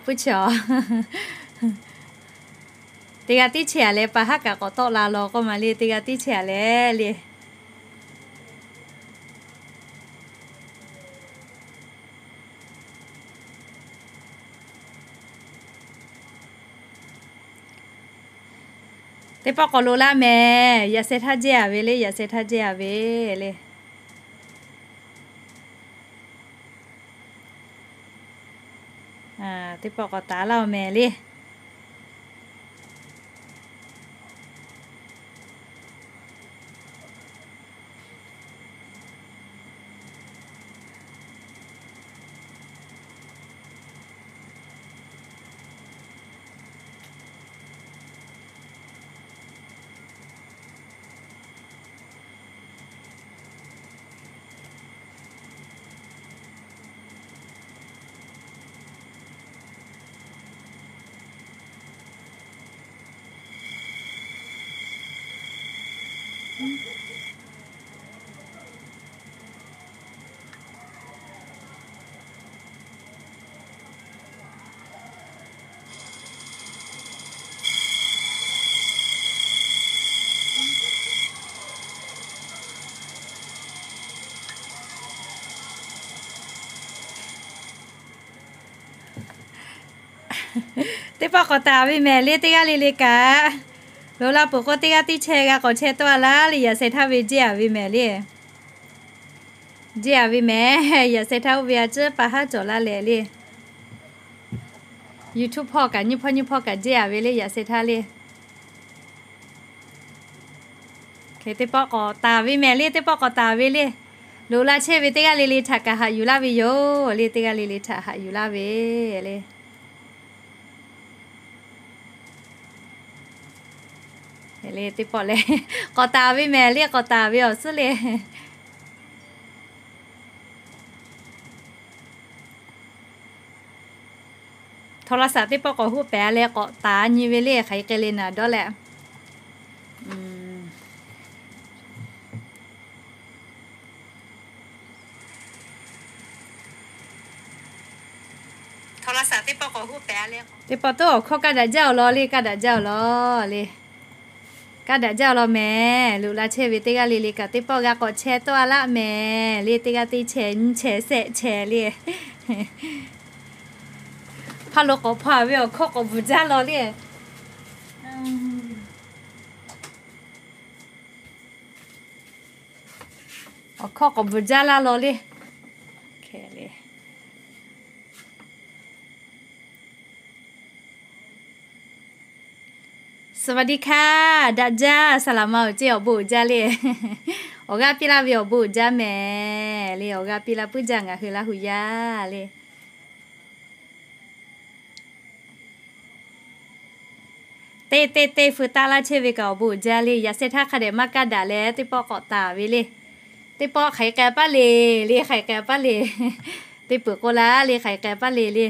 Puiˉ chi a. Teˇ g'aˇ tiˉ chehˇ a leh, pa haˉ kaꞈ k'awꞈ tawˆ la law k'oˆ ma le, teˇ g'aˇ tiˉ chehˇ a leh le. Teˇ pawˆ k'awꞈ loꞈ laˇ mehˍ. Yaꞈ sheh htaˇ jehˇ a ve le, yaꞈ sheh htaˇ jehˇ a ve le. Teˇ pawˆ k'awꞈ taˍ laˇ-oˬ mehˍ le. Teˇ pawˆ k'awꞈ taˍ ve mehˍ le, teˇ g'aˇ le le kaꞈ. Loꞈ la peuˬ k'o, teˇ g'aˇ tiˉ chehˇ g'a k'awꞈ chehˇ tawˆ a laˇ le, yaꞈ sheh htaˇ ve jehˇ a ve mehˍ le. Jehˇ a ve mehˍ, yaꞈ sheh htaˇ oˇ ve a ciˉ pa haˉ cawˬ laˇ leh le. YouTube hpawˇ kaꞈ nyiˇ hpawˇ nyiˇ hpawˇ kaꞈ jehˇ a ve le, yaꞈ sheh htaˇ le. Teˇ pawˆ k'awꞈ taˍ ve mehˍ le, teˇ pawˆ k'awꞈ taˍ ve le. Loꞈ la chehˇ ve teˇ g'aˇ le le htaꞈ kaꞈ haꞈ yuˬ laˇ ve yoˬ le, teˇ g'aˇ le le htaꞈ haꞈ yuˬ laˇ ve le. Le teˇ pawˆ leh k'awꞈ taˍ ve mehˍ le, k'awꞈ taˍ ve awˬ suhˉ le. Htaw la shaˍ teˇ pawˆ k'awꞈ hoˆ pehˍ leh k'awꞈ taˍ nyi ve le, hk'aˬ hk'e le naˍ dawˇ leh. Htaw la shaˍ teˇ pawˆ k'awꞈ hoˆ pehˍ leh, teˇ pawˆ toˉ awˬ hkawˇ kaˇ daꞈ jaˇ awˬ lawn le, kaˇ daꞈ jaˇ awˬ lawn le. Kaˇ daꞈ jaˇ awˬ lawn mehˍ. Loꞈ la chehˇ ve teˇ g'aˇ le le kaꞈ teˇ pawˆ g'a k'awꞈ chehˇ tawˆ a laˇ mehˍ le, teˇ g'aˇ teˇ chehˇ nyiˇ chehˇ shehˆ chehˇ le. Hpaˇ lo k'awꞈ hpaw ve awˬ hkawˇ k'awꞈ bvuhˬ jaˇ law le. Awˬ hkawˇ k'awꞈ bvuhˬ jaˇ laˇ law le. สวัสดีค่ะ daꞈ jaˇ, saˍ laˍ ma-oˬ ceˇ, awˬ bon uiˍ jaˇ le. Awˬ g'aˇ piˇ laˇ ve awˬ bon uiˍ jaˇ mehˍ le, awˬ g'aˇ piˇ laˇ puiˉ jaˇ ngaˬ hui Laˇ huˍ yaˇ le. Teˇ teˇ teˇ feu taˇ laˇ chehˇ ve kaꞈ awˬ bon uiˍ jaˇ le, yaꞈ sheh htaˇ hk'a dehꞈ maˇ kaˇ daꞈ leh teˇ pawˆ k'awꞈ taˍ ve le. Teˇ pawˆ hk'aˬ hk'e k'ai paˇ le, le hk'aˬ hk'e k'ai paˇ le. Teˇ peuˬ k'oˆ laˇ le, hk'aˬ hk'e k'ai paˇ le le.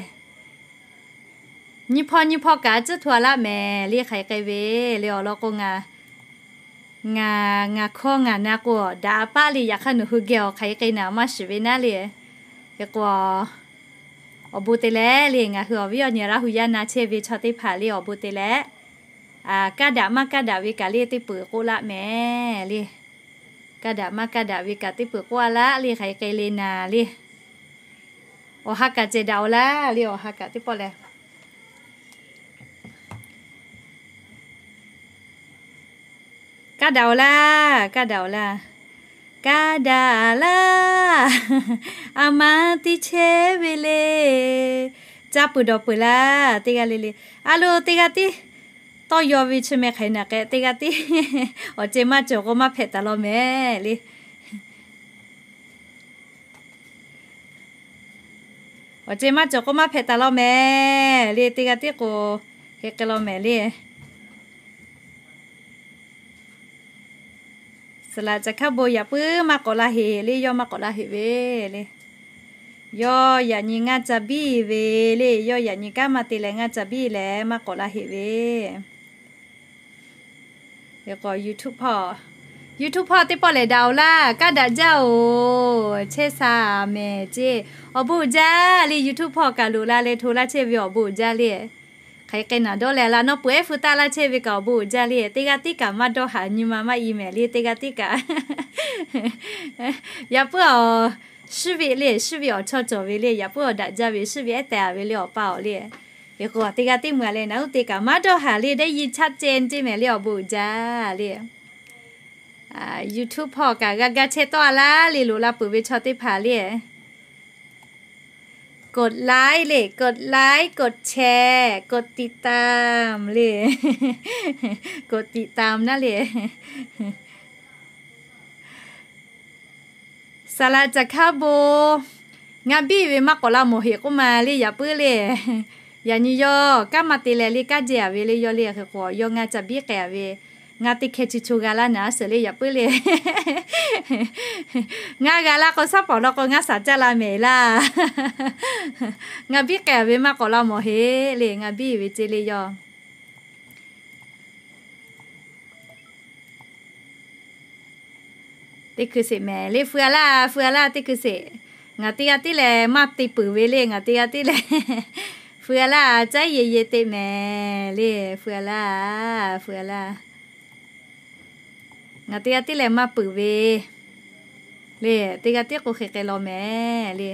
Nyiˇ hpawˇ nyiˇ hpawˇ kaꞈ tcuhˉ hto a laˇ mehˍ le, hk'aˬ hk'e k'ai ve le awˬ lawn k'o ngaˬ, ngaˬ, ngaˬ hkawˇ ngaˬ na k'o daꞈ paˇ le, yaꞈ hk'aˇ nawˬ hui geh awˬ hk'aˬ hk'e k'ai naˍ maˇ shiˍ ve naˉ le. Hk'e k'o awˬ bon te leh le, ngaˬ hui awˬ viˉ awˬ nyi Laˇ huˍ yaˇ na chehˇ ve chaw teˇ hpaˍ le awˬ bon te leh, kaˇ daꞈ maˇ kaˇ daꞈ ve kaꞈ le teˇ peuˬ k'oˆ laˇ mehˍ le. Kaˇ daꞈ maˇ kaˇ daꞈ ve kaꞈ teˇ peuˬ k'oˆ a laˇ le, hk'aˬ hk'e k'ai le naˍ le. Awˬ ha kaꞈ ceh daꞈ awˬ laˇ le, awˬ ha kaꞈ teˇ pawˆ leh. Kaˇ daꞈ awˬ laˇ, kaˇ daꞈ awˬ laˇ. Kaˇ daꞈ laˇ, a ma tiˇ chehˇ ve le. Caˇ peuˬ dawˬ peuˬ laˇ, teˇ g'aˇ le le. A lo teˇ g'aˇ tiˉ tawˇ yaw ve chi meh hk'aˬ hk'e naˍ k'eh, teˇ g'aˇ tiˉ awˬ ceh maˇ cawˬ k'o maˇ hpehꞈ taˍ law mehˍ le. Awˬ ceh maˇ cawˬ k'o maˇ hpehꞈ taˍ law mehˍ le, teˇ g'aˇ tiˉ k'o hk'e k'ai law mehˍ le. Saˍ laꞈ caˬ hkaˉ bon yaꞈ puiˉ maˇ k'awꞈ la heꞈ le, yawˇ maˇ k'awꞈ la heꞈ ve le. Yawˇ yaꞈ nyi ngaˇ ca biˇ ve le, yawˇ yaꞈ nyi kanˉ maˇ te leh ngaˇ ca biˇ leh maˇ k'awꞈ la heꞈ ve. Hk'e k'o YouTube hpawˇ YouTube hpawˇ teˇ pawˆ lehˬ daꞈ-oˬ laˇ, kaˇ daꞈ jaˇ-oˬ, chehˇ sha mehˍ ceˇ. Awˬ bon uiˍ jaˇ le, YouTube hpawˇ kaꞈ loꞈ la leh hto laˇ chehˇ ve awˬ bon uiˍ jaˇ le. Hk'aˬ hk'e naˍ dawˇ leh laꞈ nawˉ peuˬ ehˉ hpu taˆ laˇ chehˇ ve kaꞈ awˬ bon uiˍ jaˇ le. Teˇ g'aˇ tiˉ kaꞈ maˇ dawˇ haˍ, nyi ma maˇ i mehˍ le, teˇ g'aˇ tiˉ kaꞈ. Yaꞈ puiˉ awˬ, shuˉ ve le, shuˉ ve awˬ chawˇ cawˬ ve le, yaꞈ puiˉ awˬ daꞈ jaˇ ve, shuˉ ve ehˉ tehˬ a ve le awˬ pa awˬ le. Hk'e k'o teˇ g'aˇ tiˉ meuˇ a leh naꞈ uˉ te kaꞈ maˇ dawˇ haˍ le, dehꞈ yi chaˆ ceh ceh mehˍ le awˬ bon uiˍ jaˇ le. YouTube hpawˇ kaꞈ g'a ga chehˇ tawˆ a laˇ le, loꞈ la peuˬ ve chaw teˇ hpaˍ le. กดไลค์ le, กดไลค์ กดแชร์ กดติดตาม le, กดติดตาม naˉ le. Saˍ laꞈ caˬ hkaˇ bon, ngaˬ biˇ ve maˇ k'awꞈ la mawˬ heꞈ k'oˆ ma le yaꞈ puiˉ le. Yaꞈ nyi yawˇ kanˉ maˇ te leh le, kanˉ jehˬ a ve le yawˇ le. Hk'e k'o yawˇ ngaˬ ca biˇ k'ai a ve, ngaˬ teˇ hkeh chi cho g'a laˇ naˍ a suhˍ le yaꞈ puiˉ le. Ngaˬ g'a laˇ k'o shaˉ pawˍ law k'o ngaˬ shaˍ caˇ la mehˍ laˇ. Ngaˬ biˇ k'ai a ve maˇ k'awꞈ la mawˬ heꞈ le, ngaˬ biˇ ve ce le yawˇ. Teˇ hkui sheˍ mehˍ le, feu a laˇ, feu a laˇ teˇ hkui sheˍ. Ngaˬ teˇ g'aˇ tiˉ lehˬ maˇ te peuˬ ve le, ngaˬ teˇ g'aˇ tiˉ lehˬ. Feu a laˇ, caˉ ye ye te mehˍ le, feu a laˇ, feu a laˇ. Ngaˬ teˇ g'aˇ tiˉ lehˬ maˇ peuˬ ve le, teˇ g'aˇ tiˉ k'o hk'e k'ai law mehˍ le.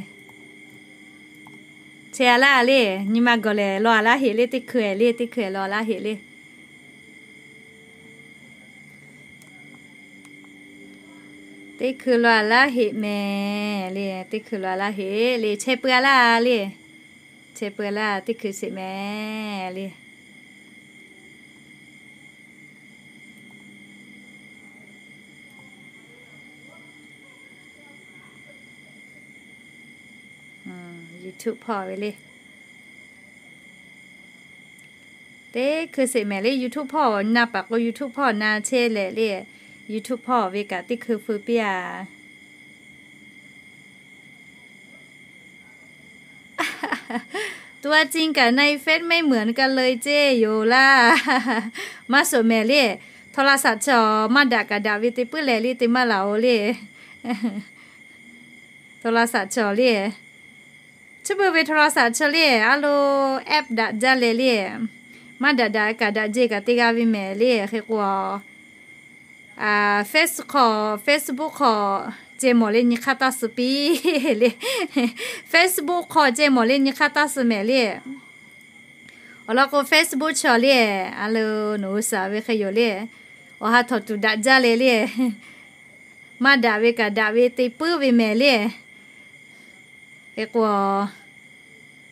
Chehˇ a laˇ le, nyi ma gawˬ lehˬ law a laˇ heꞈ le, teˇ hkui le, teˇ hkui law a laˇ heꞈ le. Teˇ hkui law a laˇ heꞈ mehˍ le, teˇ hkui law a laˇ heꞈ le, chehˇ peuˬ a laˇ le. Chehˇ peuˬ a laˇ, teˇ hkui sheˍ mehˍ le. YouTube hpawˇ ve le. Teˇ hkui sheˍ mehˍ le, YouTube hpawˇ na paˍ k'o YouTube hpawˇ na chehˇ leh le. YouTube hpawˇ ve kaꞈ teˇ hkui feu piˇ a. ตัวจริงกับในเฟซไม่เหมือนกันเลย ceˇ yoˬ laˇ. Maˇ shoˍ mehˍ le. โทรศัพท์ chaw maˇ daꞈ kaꞈ daꞈ ve te puiˉ leh le te maˇ laˬ-oˬ le. โทรศัพท์ chaw le, chi beuꞈ ve โทรศัพท์ chaw le, a lo app daꞈ jaˇ leh le, maˇ daꞈ daꞈ kaꞈ daꞈ jeˬ kaꞈ te g'a ve mehˍ le. Hk'e k'o Facebook hk'aw, Facebook hk'aw ceh mawˬ leh nyi hk'aˇ taˇ suh piˇ le. Facebook hk'aw ceh mawˬ leh nyi hk'aˇ taˇ suh mehˍ le. Awˬ lawn k'o Facebook chaw le, a lo nawˬ hui shaˍ ve hk'e yoˬ le. Awˬ ha htawnˍ tuˬ daꞈ jaˇ leh le, maˇ daꞈ ve kaꞈ daꞈ ve te puiˉ ve mehˍ le. Hk'e k'o,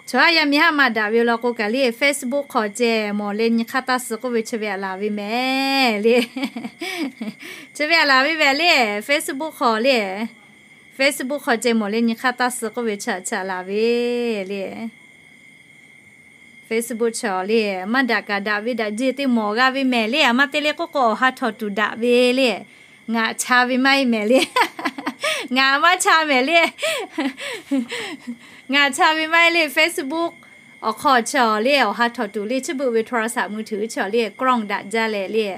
chaw haˉ yaˇ miˇ haˉ maˇ daꞈ ve law k'o kaꞈ le, Facebook hk'aw ceh mawˬ leh nyi hk'aˇ taˇ suh k'oˆ ve chi ve aꞈ laˬ ve mehˍ le. Chi ve aꞈ laˬ ve mehˍ le, Facebook hk'aw le. Facebook hk'aw ceh mawˬ leh nyi hk'aˇ taˇ suh k'oˆ ve chi aꞈ laˬ ve le. Facebook chaw le, maˇ daꞈ kaꞈ daꞈ ve daꞈ jeˬ te mawˬ g'a ve mehˍ le. A maˇ te le k'oˆ k'o awˬ ha htawnˍ tuˬ daꞈ ve le. Ngaˬ cha ve maˇ heˆ mehˍ le. Ngaˬ maˇ cha mehˍ le. Ngaˬ cha ve maˇ heˆ le. Facebook awˬ hk'aw chaw le, awˬ ha htawnˍ tuˬ le, chi beuꞈ ve โทรศัพท์มือถือ chaw le, กล้อง daꞈ jaˇ leh le,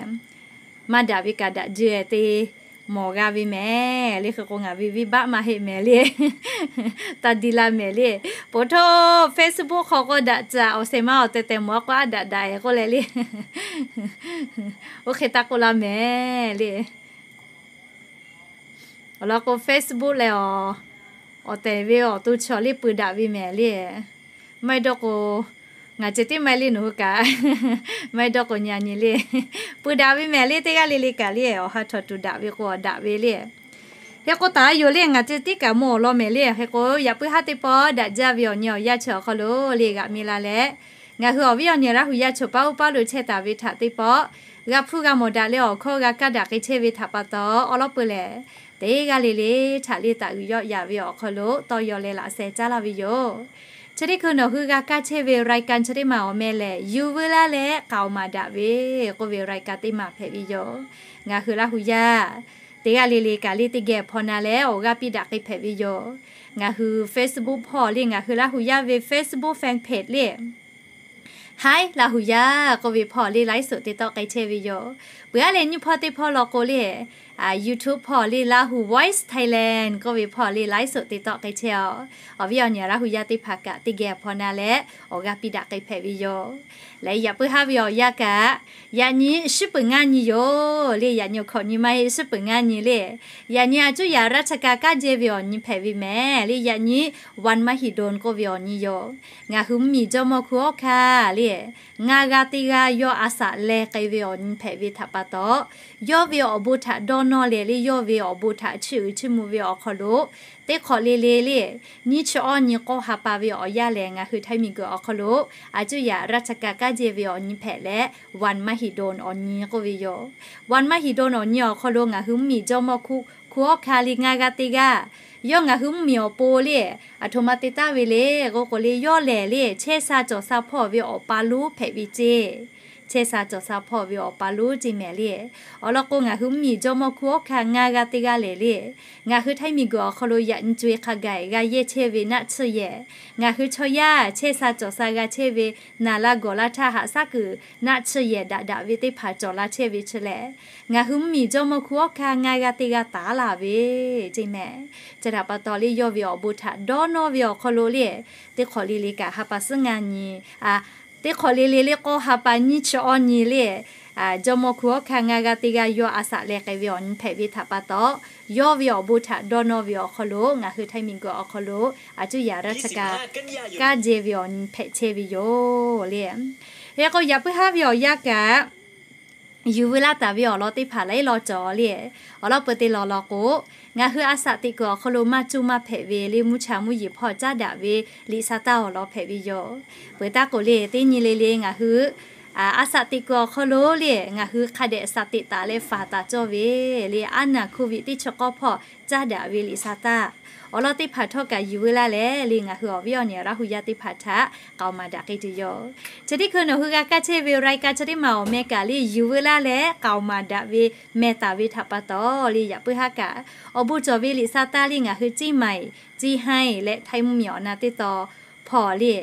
maˇ daꞈ ve kaꞈ daꞈ jeˬ te mawˬ g'a ve mehˍ le. Hk'e k'o ngaˬ ve venˇ baˆ maˇ heˆ mehˍ le. Taˇ diˇ laˇ mehˍ le. Poˬ htoˇ Facebook hk'aw k'o daꞈ caꞈ awˬ shehˍ ma awˬ tehˬ tehˬ mawˬ a k'o a daꞈ daꞈ e k'oˆ leh le. Oˇ hk'e taˇ k'oˆ laˇ mehˍ le. Awˬ lawn k'o Facebook leh awˬ, awˬ tehˬ ve awˬ to chaw le pui daꞈ ve mehˍ le. Maˇ heˆ dawˇ k'o, ngaˬ ceh tiˉ maˇ heˆ le nawˬ hui kaꞈ. Maˇ heˆ dawˇ k'o nyi a nyi le. Pui daꞈ ve mehˍ le, teˇ g'aˇ le le kaꞈ le, awˬ ha htawnˍ tuˬ daꞈ ve k'o daꞈ ve le. Hk'e k'o taˍ yoˬ le, ngaˬ ceh tiˉ kaꞈ mawˬ awˬ lawn mehˍ le. Hk'e k'o yaꞈ puiˉ haˉ teˇ pawˆ daꞈ jaˇ ve awˬ nyi awˬ yanˇ chi awˬ hk'aw lo le g'aꞈ mi la leh, ngaˬ hui awˬ viˉ awˬ nyi Laˇ hu yaˇ chaw paˉ oˇ paˉ lo chehˇ taˍ ve htaꞈ teˇ pawˆ g'a hpuˇ g'a mawˬ daꞈ leh awˬ hkawˇ g'a kaˇ daꞈ k'ai chehˇ ve htaꞈ pa taw, awˬ lawn peuˬ lehˬ, teˇ g'aˇ le le htaꞈ le taꞈ g'uiˬ yawˆ yaꞈ ve awˬ hk'aw lo tawˇ yaw leh laꞈ sheh caˉ laˇ ve yoˬ. Chi teˇ hkui nawˬ hui g'a kaˇ chehˇ ve รายการ chi teˇ maˬ awˬ meh lehˬ, yuˬ veu laˇ leh k'aoˍ maˍ daꞈ ve k'oˆ ve รายการ teˇ maˬ hpehꞈ ve yoˬ. Ngaˬ hui Laˇ hu yaˇ teˇ g'aˇ le le kaꞈ le teˇ geh hpaw na leh awˬ g'aˇ piˇ daꞈ k'ai hpehꞈ ve yoˬ. Ngaˬ hui Facebook hpawˇ le, ngaˬ hui Laˇ hu yaˇ ve Facebook fan page le, Hi Laˇ hu yaˇ k'oˆ ve hpawˇ le ไลฟ์สด te tawˆ k'ai chehˇ ve yoˬ. Peuˬ aˉ leh nyiˇ hpawˇ teˇ hpawˇ law k'o le, YouTube hpawˇ le Lahu Voice Thailand k'oˆ ve hpawˇ le ไลฟ์สด te tawˆ k'ai chehˇ-oˬ. Awˬ viˉ awˬ nyi Laˇ huˍ yaˇ teˇ hpaˍ kaꞈ teˇ geh hpawˇ na leh awˬ g'aˇ piˇ daꞈ k'ai hpehꞈ ve yoˬ. Leh yaꞈ puiˉ haˉ ve awˬ yanˇ kaꞈ, yaꞈ nyi shiˉ peuˬ ngaˇ nyi yoˬ le. Yaꞈ nyi awˬ hkawꞈ nyi maˇ heˆ, shiˉ peuˬ ngaˇ nyi le. Yaꞈ nyi a cuˇ yaꞈ ราชการ kaˉ jehˇ ve awˬ nyi hpehꞈ ve mehˍ le. Yaꞈ nyi วันมหิดล k'oˆ ve awˬ nyi yoˬ. Ngaˬ hui mvuhˇmiˬ jawˇmawˇ hkunˉ hawˉ hkanˇ le, ngaˇ g'aˇ teˇ g'aˇ yawˇ a shaꞈ leh k'ai ve awˬ nyi hpehꞈ ve htaꞈ pa taw, yawˇ ve awˬ bon htaꞈ dawˇ nawˇ leh le, yawˇ ve awˬ bon htaꞈ chiˇ uiˍ chiˇ mvuh ve awˬ hk'aw lo teˇ hk'awꞈ le le le, nyiˇ chi awˇ nyi k'awˇ ha pa ve awˬ yanˇ lehˬ, ngaˬ hui htaiˇ miˬguiˬ awˬ hk'aw lo a cuˇ yaꞈ ราชการ kaˉ jehˇ ve awˬ nyi hpehꞈ leh, วันมหิดล awˬ nyi k'oˆ ve yoˬ. วันมหิดล awˬ nyi awˬ hk'aw lo ngaˬ hui mvuhˇmiˬ jawˇmawˇ hkunˉ hawˉ hkanˇ le ngaˇ g'aˇ teˇ g'aˇ, yawˇ ngaˬ hui mvuhˇmiˬ awˬ pon le, aˬ htoꞈ ma te taˍ ve le k'oˆ k'o le, yawˇ lehˬ le chehˇ sha cawˬ sha hpawˇ ve awˬ pa lonˉ hpehꞈ ve ceˇ. Chehˇ sha cawˬ sha hpawˇ ve awˬ pa lonˉ ceˇ mehˍ le. Awˬ lawn k'o, ngaˬ hui mvuhˇmiˬ jawˇmawˇ hkunˉ hawˉ hkanˇ ngaˇ g'aˇ teˇ g'aˇ lehˬ le, ngaˬ hui htaiˇ miˬguiˬ awˬ hk'aw lo yaꞈ nyi co-e hk'a gaˬ g'a yehˇ chehˇ ve naˆ tsuhˇ yehˬ, ngaˬ hui chaw yaˇ chehˇ sha cawˬ sha g'a chehˇ ve naˍ la gawˬ la htaˇ haꞈ shaˉ kuiˬ naˆ tsuhˇ yehˬ daꞈ daꞈ ve teˇ hpaˍ cawˬ la chehˇ ve chi lehˬ, ngaˬ hui mvuhˇmiˬ jawˇmawˇ hkunˉ hawˉ hkanˇ ngaˇ g'aˇ teˇ g'aˇ taˍ laˇ ve ceˇ mehˍ. Chi htaꞈ pa taw le, yawˇ ve awˬ bon htaꞈ dawˇ nawˇ ve awˬ hk'aw lo le, teˇ hk'awꞈ le le kaꞈ ha pa suhˉ ngaˇ nyi, a, teˇ hk'awꞈ le le le k'awˇ ha pa nyiˇ chi awˇ nyi le, jawˇmawˇ hkunˉ hawˉ hkanˇ ngaˇ g'aˇ teˇ g'aˇ yawˇ a shaꞈ leh k'ai ve awˬ nyi hpehꞈ ve htaꞈ pa taw, yawˇ ve awˬ bon htaꞈ dawˇ nawˇ ve awˬ hk'aw lo ngaˬ hui htaiˇ miˬguiˬ awˬ hk'aw lo a cuˇ yaꞈ ราชการ kaˉ jehˇ ve awˬ nyi hpehꞈ chehˇ ve yoˬ le. Hk'e k'o, yaꞈ puiˉ haˉ ve awˬ yanˇ kaꞈ yuˬ veu laˇ taˍ ve awˬ lawn teˇ hpaˍ laiˉ law cawˬ le. Awˬ lawn peuˬ te lawˬ law k'o, ngaˬ hui a shaꞈ teꞈ kuiˬ awˬ hk'aw lo maˇ cuˇ maˇ hpehꞈ ve le mvuhˇ cha mvuhˇ yeˬ hpawˇ caˉ daꞈ ve liꞈ sha taˇ awˬ lawn hpehꞈ ve yoˬ. Peuˬ taˇ k'oˍ le, teˇ nyi le le ngaˬ hui a shaꞈ teꞈ kuiˬ awˬ hk'aw lo le ngaˬ hui hk'a dehꞈ shaꞈ teꞈ taˍ leh faˍ taˍ cawˇ ve le, aˉ naˬ โควิด teˇ chi k'awˇ hpawˇ caˉ daꞈ ve liꞈ sha taˇ awˬ lawn teˇ hpaˍ htawˇ kaꞈ yuˬ veu laˇ leh le, ngaˬ hui awˬ viˉ awˬ nyi Laˇ huˍ yaˇ teˇ hpaˍ htaꞈ k'aoˍ maˍ daꞈ k'ai tuˬ yoˬ. Chi teˇ hkui nawˬ hui g'a kaˇ chehˇ ve รายการ chi teˇ maˬ awˬ meh kaꞈ le yuˬ veu laˇ leh k'aoˍ maˍ daꞈ ve meh taˍ ve htaꞈ pa taw le, yaꞈ puiˉ haˉ kaꞈ awˬ bon cawˬ ve liꞈ sha taˇ le ngaˬ hui เชียงใหม่ เชียงราย leh htaiˇ mvuhˇmiˬ awˬ na teˇ taw hpawˇ le,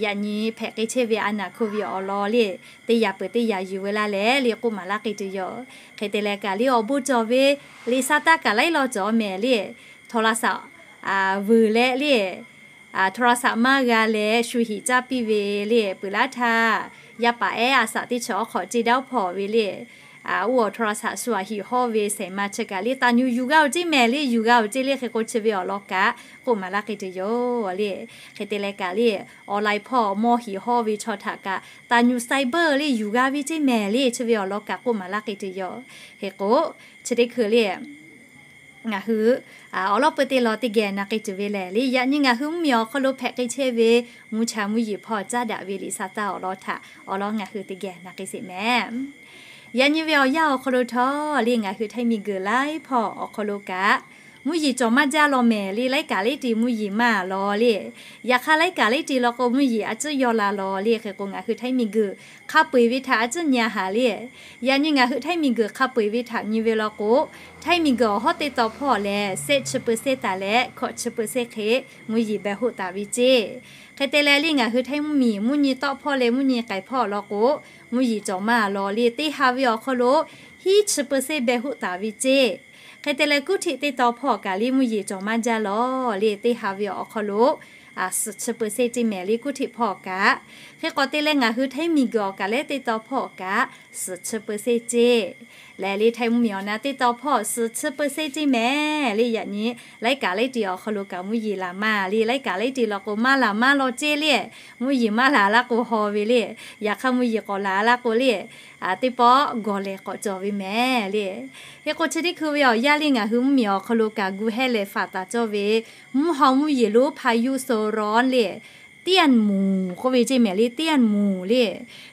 yaꞈ nyi hpehꞈ k'ai chehˇ ve aˉ naˬ โควิด awˬ lawn le, teˇ yaꞈ peuˬ teˇ yaꞈ yuˬ veu laˇ leh le k'oˆ maˍ laˇ k'ai tuˬ yoˬ. Hk'e te leh kaꞈ le awˬ bon cawˬ ve liꞈ sha taˇ kaꞈ laiˉ law cawˬ mehˍ le, โทรศัพท์ vuiˬ leh le, โทรศัพท์ maˇ g'a leh shu hiꞈ caˇ piˇ ve le, peuˬ laˇ htaˇ yaˇ paˍ ehˉ a shaꞈ teˇ chi awˬ hk'awꞈ ceˇ daˇ hpawˇ ve le, oˇ awˬ โทรศัพท์ shu aꞈ hiꞈ hawˇ ve shehˍ ma chi kaꞈ le taˍ nyu yuˬ g'a-oˬ ceˇ mehˍ le, yuˬ g'a-oˬ ceˇ le. Hk'e k'o chi ve awˬ lawn kaꞈ k'oˆ maˍ laˇ k'ai tuˬ yoˬ le. Hk'e te leh kaꞈ le online hpawˇ mawˇ hiꞈ hawˇ ve chaw htaꞈ kaꞈ taˍ nyu cyber le yuˬ g'a ve ceˇ mehˍ le, chi ve awˬ lawn kaꞈ k'oˆ maˍ laˇ k'ai tuˬ yoˬ. Hk'e k'o, chi teˇ hkui le ngaˬ hui awˬ lawn peuˬ te lawˬ teˇ geh na k'ai tuˬ ve lehˬ le, yaꞈ nyi ngaˬ hui mvuhˇmiˬ awˬ hk'aw lo hpehꞈ k'ai chehˇ ve mvuhˇ cha mvuhˇ yeˬ hpawˇ caˉ daꞈ ve liꞈ sha taˇ awˬ lawn htaꞈ awˬ lawn ngaˬ hui teˇ geh na k'ai sheˍ mehˍ. Yaꞈ nyi ve awˬ yanˇ awˬ hk'aw lo htawˇ le ngaˬ hui htaiˇ miˬguiˬ laiˉ hpawˇ awˬ hk'aw lo kaꞈ mvuhˇ yeˬ cawˬ maˇ jaˇ law mehˍ le, laiˉ kaꞈ laiˉ ti mvuhˇ yeˬ maˇ law le. Yaꞈ hk'aˇ laiˉ kaꞈ laiˉ ti law k'o mvuhˇ yeˬ a ciˉ yaw la law le. Hk'e k'o ngaˬ hui htaiˇ miˬguiˬ hk'a peu-eˬ ve htaꞈ a ciˉ nyi a haˍ le. Yaꞈ nyi ngaˬ hui htaiˇ miˬguiˬ hk'a peu-eˬ ve htaꞈ nyi ve law k'o, htaiˇ miˬguiˬ awˬ hawˉ teˇ taw hpawˇ lehˬ, shehˆ chi เปอร์เซ็นต์ taˍ leh hkawꞈ chi เปอร์เซ็นต์ hk'e mvuhˇ yeˬ beh hoˆ taˍ ve ceˇ. Hk'e te leh le ngaˬ hui htaiˇ mvuhˇmiˬ mvuhˇ nyi tawˆ hpawˇ leh mvuhˇ nyi k'ai hpawˇ law k'o, mvuhˇ yeˬ cawˬ maˇ law le. Teˇ ha ve awˬ hk'aw lo hiˉ chi เปอร์เซ็นต์ beh hoˆ taˍ ve ceˇ. Hk'e te leh kuˉ htiꞈ teˇ taw hpawˇ kaꞈ le mvuhˇ yeˬ cawˬ maˇ jaˇ law le. Teˇ ha ve awˬ hk'aw lo suhˍ chi เปอร์เซ็นต์ ceˇ mehˍ le kuˉ htiꞈ hpawˇ kaꞈ. Hk'e k'awꞈ te leh ngaˬ hui htaiˇ miˬguiˬ awˬ kaꞈ leh teˇ taw hpawˇ kaꞈ suhˍ chi เปอร์เซ็นต์ ceˇ. Lehˬ le htaiˇ mvuhˇmiˬ awˬ na teˇ taw hpawˇ suhˍ chi เปอร์เซ็นต์ ceˇ mehˍ le. Yaꞈ nyi laiˉ kaꞈ laiˉ ti awˬ hk'aw lo kaꞈ mvuhˇ yeˬ laˬ maˇ le, laiˉ kaꞈ laiˉ ti law k'o maˇ laˬ maˇ law ceˇ le. Mvuhˇ yeˬ maˇ laˬ laˇ k'o haw ve le. Yaꞈ hk'aˇ mvuhˇ yeˬ k'awꞈ laˬ laˇ k'o le, teˇ pawˆ gawˬ lehˬ k'awꞈ cawˬ ve mehˍ le. Hk'e k'o chi teˇ hkui ve awˬ yanˇ le ngaˬ hui mvuhˇmiˬ awˬ hk'aw lo kaꞈ gu hehˇ leh faˍ taˍ cawˇ ve mvuhˇ haw mvuhˇ yeˬ lonˉ พายุโซนร้อน le เตี้ยนหมู่ k'oˆ ve ceˇ mehˍ le, เตี้ยนหมู่ le.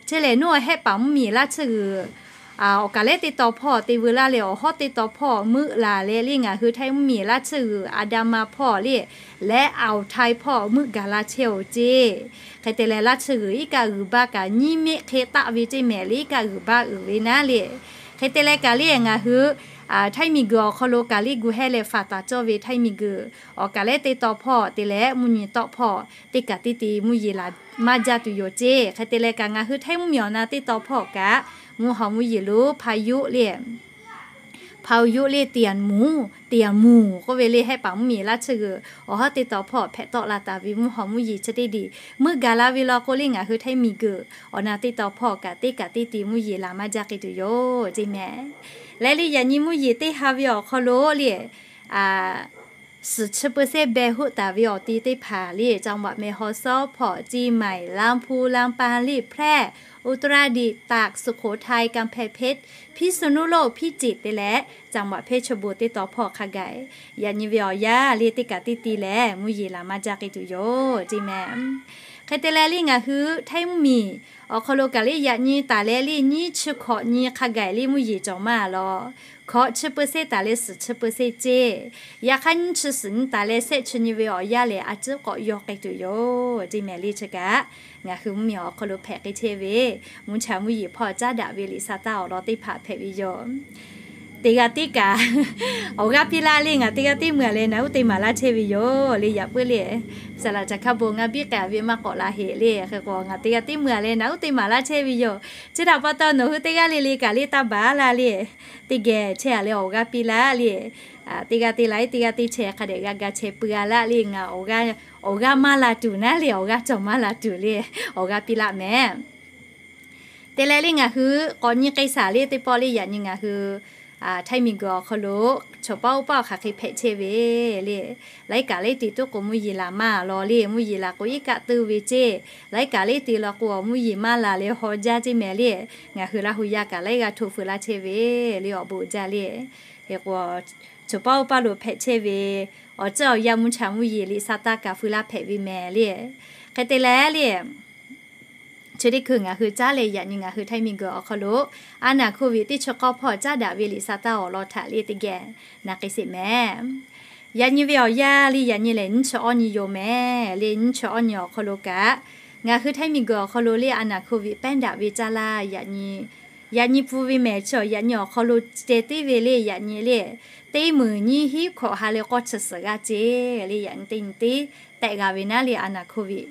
Chi lehˬ nuˇ awˬ hehˆ paˍ mvuhˇmiˬ laˇ tsuhˇ g'uiˬ awˬ kaꞈ leh teˇ taw hpawˇ te veu laˇ leh awˬ hawˉ teˇ taw hpawˇ meuˆ laˬ leh le ngaˬ hui htaiˇ mvuhˇmiˬ laˇ tsuhˇ g'uiˬ อันดามัน hpawˇ le leh อ่าวไทย hpawˇ meuˆ gaˬ la chehˇ-oˬ ceˇ. Hk'e te leh laˇ tsuhˇ g'uiˬ iˉ kaˆ g'uiˬ baˇ kaꞈ nyiˇ meˆ hk'e taˆ ve ceˇ mehˍ le, iˉ kaˆ g'uiˬ baˇ uiˍ ve naˉ le. Hk'e te leh kaꞈ le ngaˬ hui htaiˇ miˬguiˬ awˬ hk'aw lo kaꞈ le gu hehˇ leh faˍ taˍ cawˇ ve htaiˇ miˬguiˬ awˬ kaꞈ leh teˇ taw hpawˇ te leh mvuhˇ nyi tawˆ hpawˇ teˇ kaꞈ teˇ ti mvuhˇ yeˬ laˬ maˇ jaˇ tuˬ yoˬ ceˇ. Hk'e te leh kaꞈ ngaˬ hui htaiˇ mvuhˇmiˬ awˬ na teˇ taw hpawˇ kaꞈ mvuhˇ haw mvuhˇ yeˬ lonˉ พายุ le hpaoˍ yoˇ le tiˍ muˍ, tiˍ muˍ k'oˆ ve le hehˆ paˍ mvuhˇ miˬ laˇ chi g'uiˬ awˬ hawˉ teˇ taw hpawˇ hpehꞈ tawˆ la taˍ ve mvuhˇ haw mvuhˇ yeˬ chi teˇ diˬ meuˇ gaˬ la ve law k'o le ngaˬ hui Htaiˇ miˬ guiˬ awˬ na teˇ taw hpawˇ kaꞈ teˇ kaꞈ teˇ ti mvuhˇ yeˬ laˬ maˇ jaˇ k'ai tuˬ yoˬ ceˇ mehˍ. Leh le yaꞈ nyi mvuhˇ yeˬ teˇ ha ve awˬ hk'aw lo le suhˍ chi เปอร์เซ็นต์ beh hoˆ taˍ ve awˬ ti teˇ hpaˍ le จังหวัดแม่ฮ่องสอน hpawˇ เชียงใหม่ ลำพูน ลำปาง เลย แพร่ อุตรดิตถ์ ตาก สุโขทัย กำแพงเพชร พิษณุโลก พิจิตร te leh จังหวัดเพชรบูรณ์ teˇ taw hpawˇ hk'a gaˬ yaꞈ nyi ve awˬ yanˇ le teˇ kaꞈ teˇ ti lehˬ mvuhˇ yeˬ laˬ maˇ jaˇ k'ai tuˬ yoˬ ceˇ mehˍ. Hk'e te leh le ngaˬ hui Htaiˇ mvuhˇ miˬ awˬ hk'aw lo kaꞈ le yaꞈ nyi taˍ leh le nyiˇ chi hkawꞈ nyi hk'a gaˬ le mvuhˇ yeˬ cawˬ maˇ lawˬ. Hkawꞈ chi เปอร์เซ็นต์ taˍ leh suhˍ chi เปอร์เซ็นต์ ceˇ. Yaꞈ hk'aˇ nyiˇ chi suhˍ nyi taˍ leh shehˆ chi nyi ve awˬ yanˇ lehˬ a ciˉ k'awꞈ yaw k'ai tuˬ yoˬ ceˇ mehˍ le chi kaꞈ. Ngaˬ hui mvuhˇ miˬ awˬ hk'aw lo hpehꞈ k'ai chehˇ ve mvuhˇ cha mvuhˇ yeˬ hpawˇ caˉ daꞈ ve liꞈ sa taˇ awˬ lawn teˇ hpaˍ hpehꞈ ve yoˬ. Teˇ g'aˇ tiˉ kaꞈ awˬ g'aˇ piˇ laˇ le ngaˬ teˇ g'aˇ tiˉ meuˇ a leh naˬ uˉ te maˍ laˇ chehˇ ve yoˬ le yaꞈ puiˉ le. Saˍ laꞈ caˬ hkaˇ bon ngaˇ biˇ k'ai ve maˇ k'awꞈ la heꞈ le hk'e k'o ngaˬ teˇ g'aˇ tiˉ meuˇ a leh naˬ uˉ te maˍ laˇ chehˇ ve yoˬ. Chi htaꞈ pa taw nawˬ hui teˇ g'aˇ le le kaꞈ le taˇ baˬ laˇ le. Teˇ geh chehˇ a leh awˬ g'aˇ piˇ laˇ le. Teˇ g'aˇ te la iˉ teˇ g'aˇ teˇ chehˇ hk'a dehꞈ g'a ga chehˇ pui a laˇ le ngaˬ awˬ g'aˇ maˇ la tuˬ naˉ le awˬ g'aˇ cawˬ maˇ la tuˬ le awˬ g'aˇ piˇ laˇ mehˍ. Te leh le ngaˬ hui k'awꞈ nyi k'ai shaˍ le teˇ pawˆ le yaꞈ nyi ngaˬ hui Htaiˇ miˬ guiˬ awˬ hk'aw lo chaw paˆ oˇ paˆ hk'aˬ hk'e hpehꞈ chehˇ ve le. Laiˉ kaꞈ laiˉ te tuˉ k'o mvuhˇ yeˬ laˬ maˇ lawˬ le mvuhˇ yeˬ laˬ k'o iˉ kaˆ tuˇ ve ceˇ. Laiˉ kaꞈ laiˉ te law k'o mvuhˇ yeˬ maˇ laˬ leh haw jaˇ ceˇ mehˍ le. Ngaˬ hui Laˇ hu yaˇ kaꞈ laiˉ g'aˇ hto feu laˇ chehˇ ve le awˬ bon jaˇ le. Hk'e k'o chaw paˆ oˇ paˆ lo hpehꞈ chehˇ ve awˬ ceuˬ awˬ yanˇ mvuhˇ cha mvuhˇ yeˬ liꞈ sa taˇ kaꞈ feu laˇ hpehꞈ ve mehˍ le. Hk'e te leh le chi teˇ hkui ngaˬ hui caˉ leh yaꞈ nyi ngaˬ hui Htaiˇ miˬ guiˬ awˬ hk'aw lo a naˍ hko viꞈ teˇ chi k'awˇ hpawˇ caˉ daꞈ ve liꞈ sa taˇ awˬ lawn htaꞈ le teˇ geh na k'ai sheˍ mehˍ. Yaꞈ nyi ve awˬ yanˇ le yaꞈ nyi lehˬ nyiˇ chi awˇ nyi yoˬ mehˍ le. Nyiˇ chi awˇ nyi awˬ hk'aw lo kaꞈ ngaˬ hui Htaiˇ miˬ guiˬ awˬ hk'aw lo le a naˍ hko viꞈ pehˉ daꞈ ve caˇ laˇ yaꞈ nyi pfuhˇ ve mehˍ chi awˬ yaꞈ nyi awˬ hk'aw lo ceh tiˉ ve le yaꞈ nyi le teˇ meunˍ nyiˇ hinˉ hkawꞈ ha leh k'awˇ chi suhˍ g'aˇ ceˇ le yaꞈ nyi teˇ nyi teˇ tehˆ g'a ve naˉ le a naˍ hko viꞈ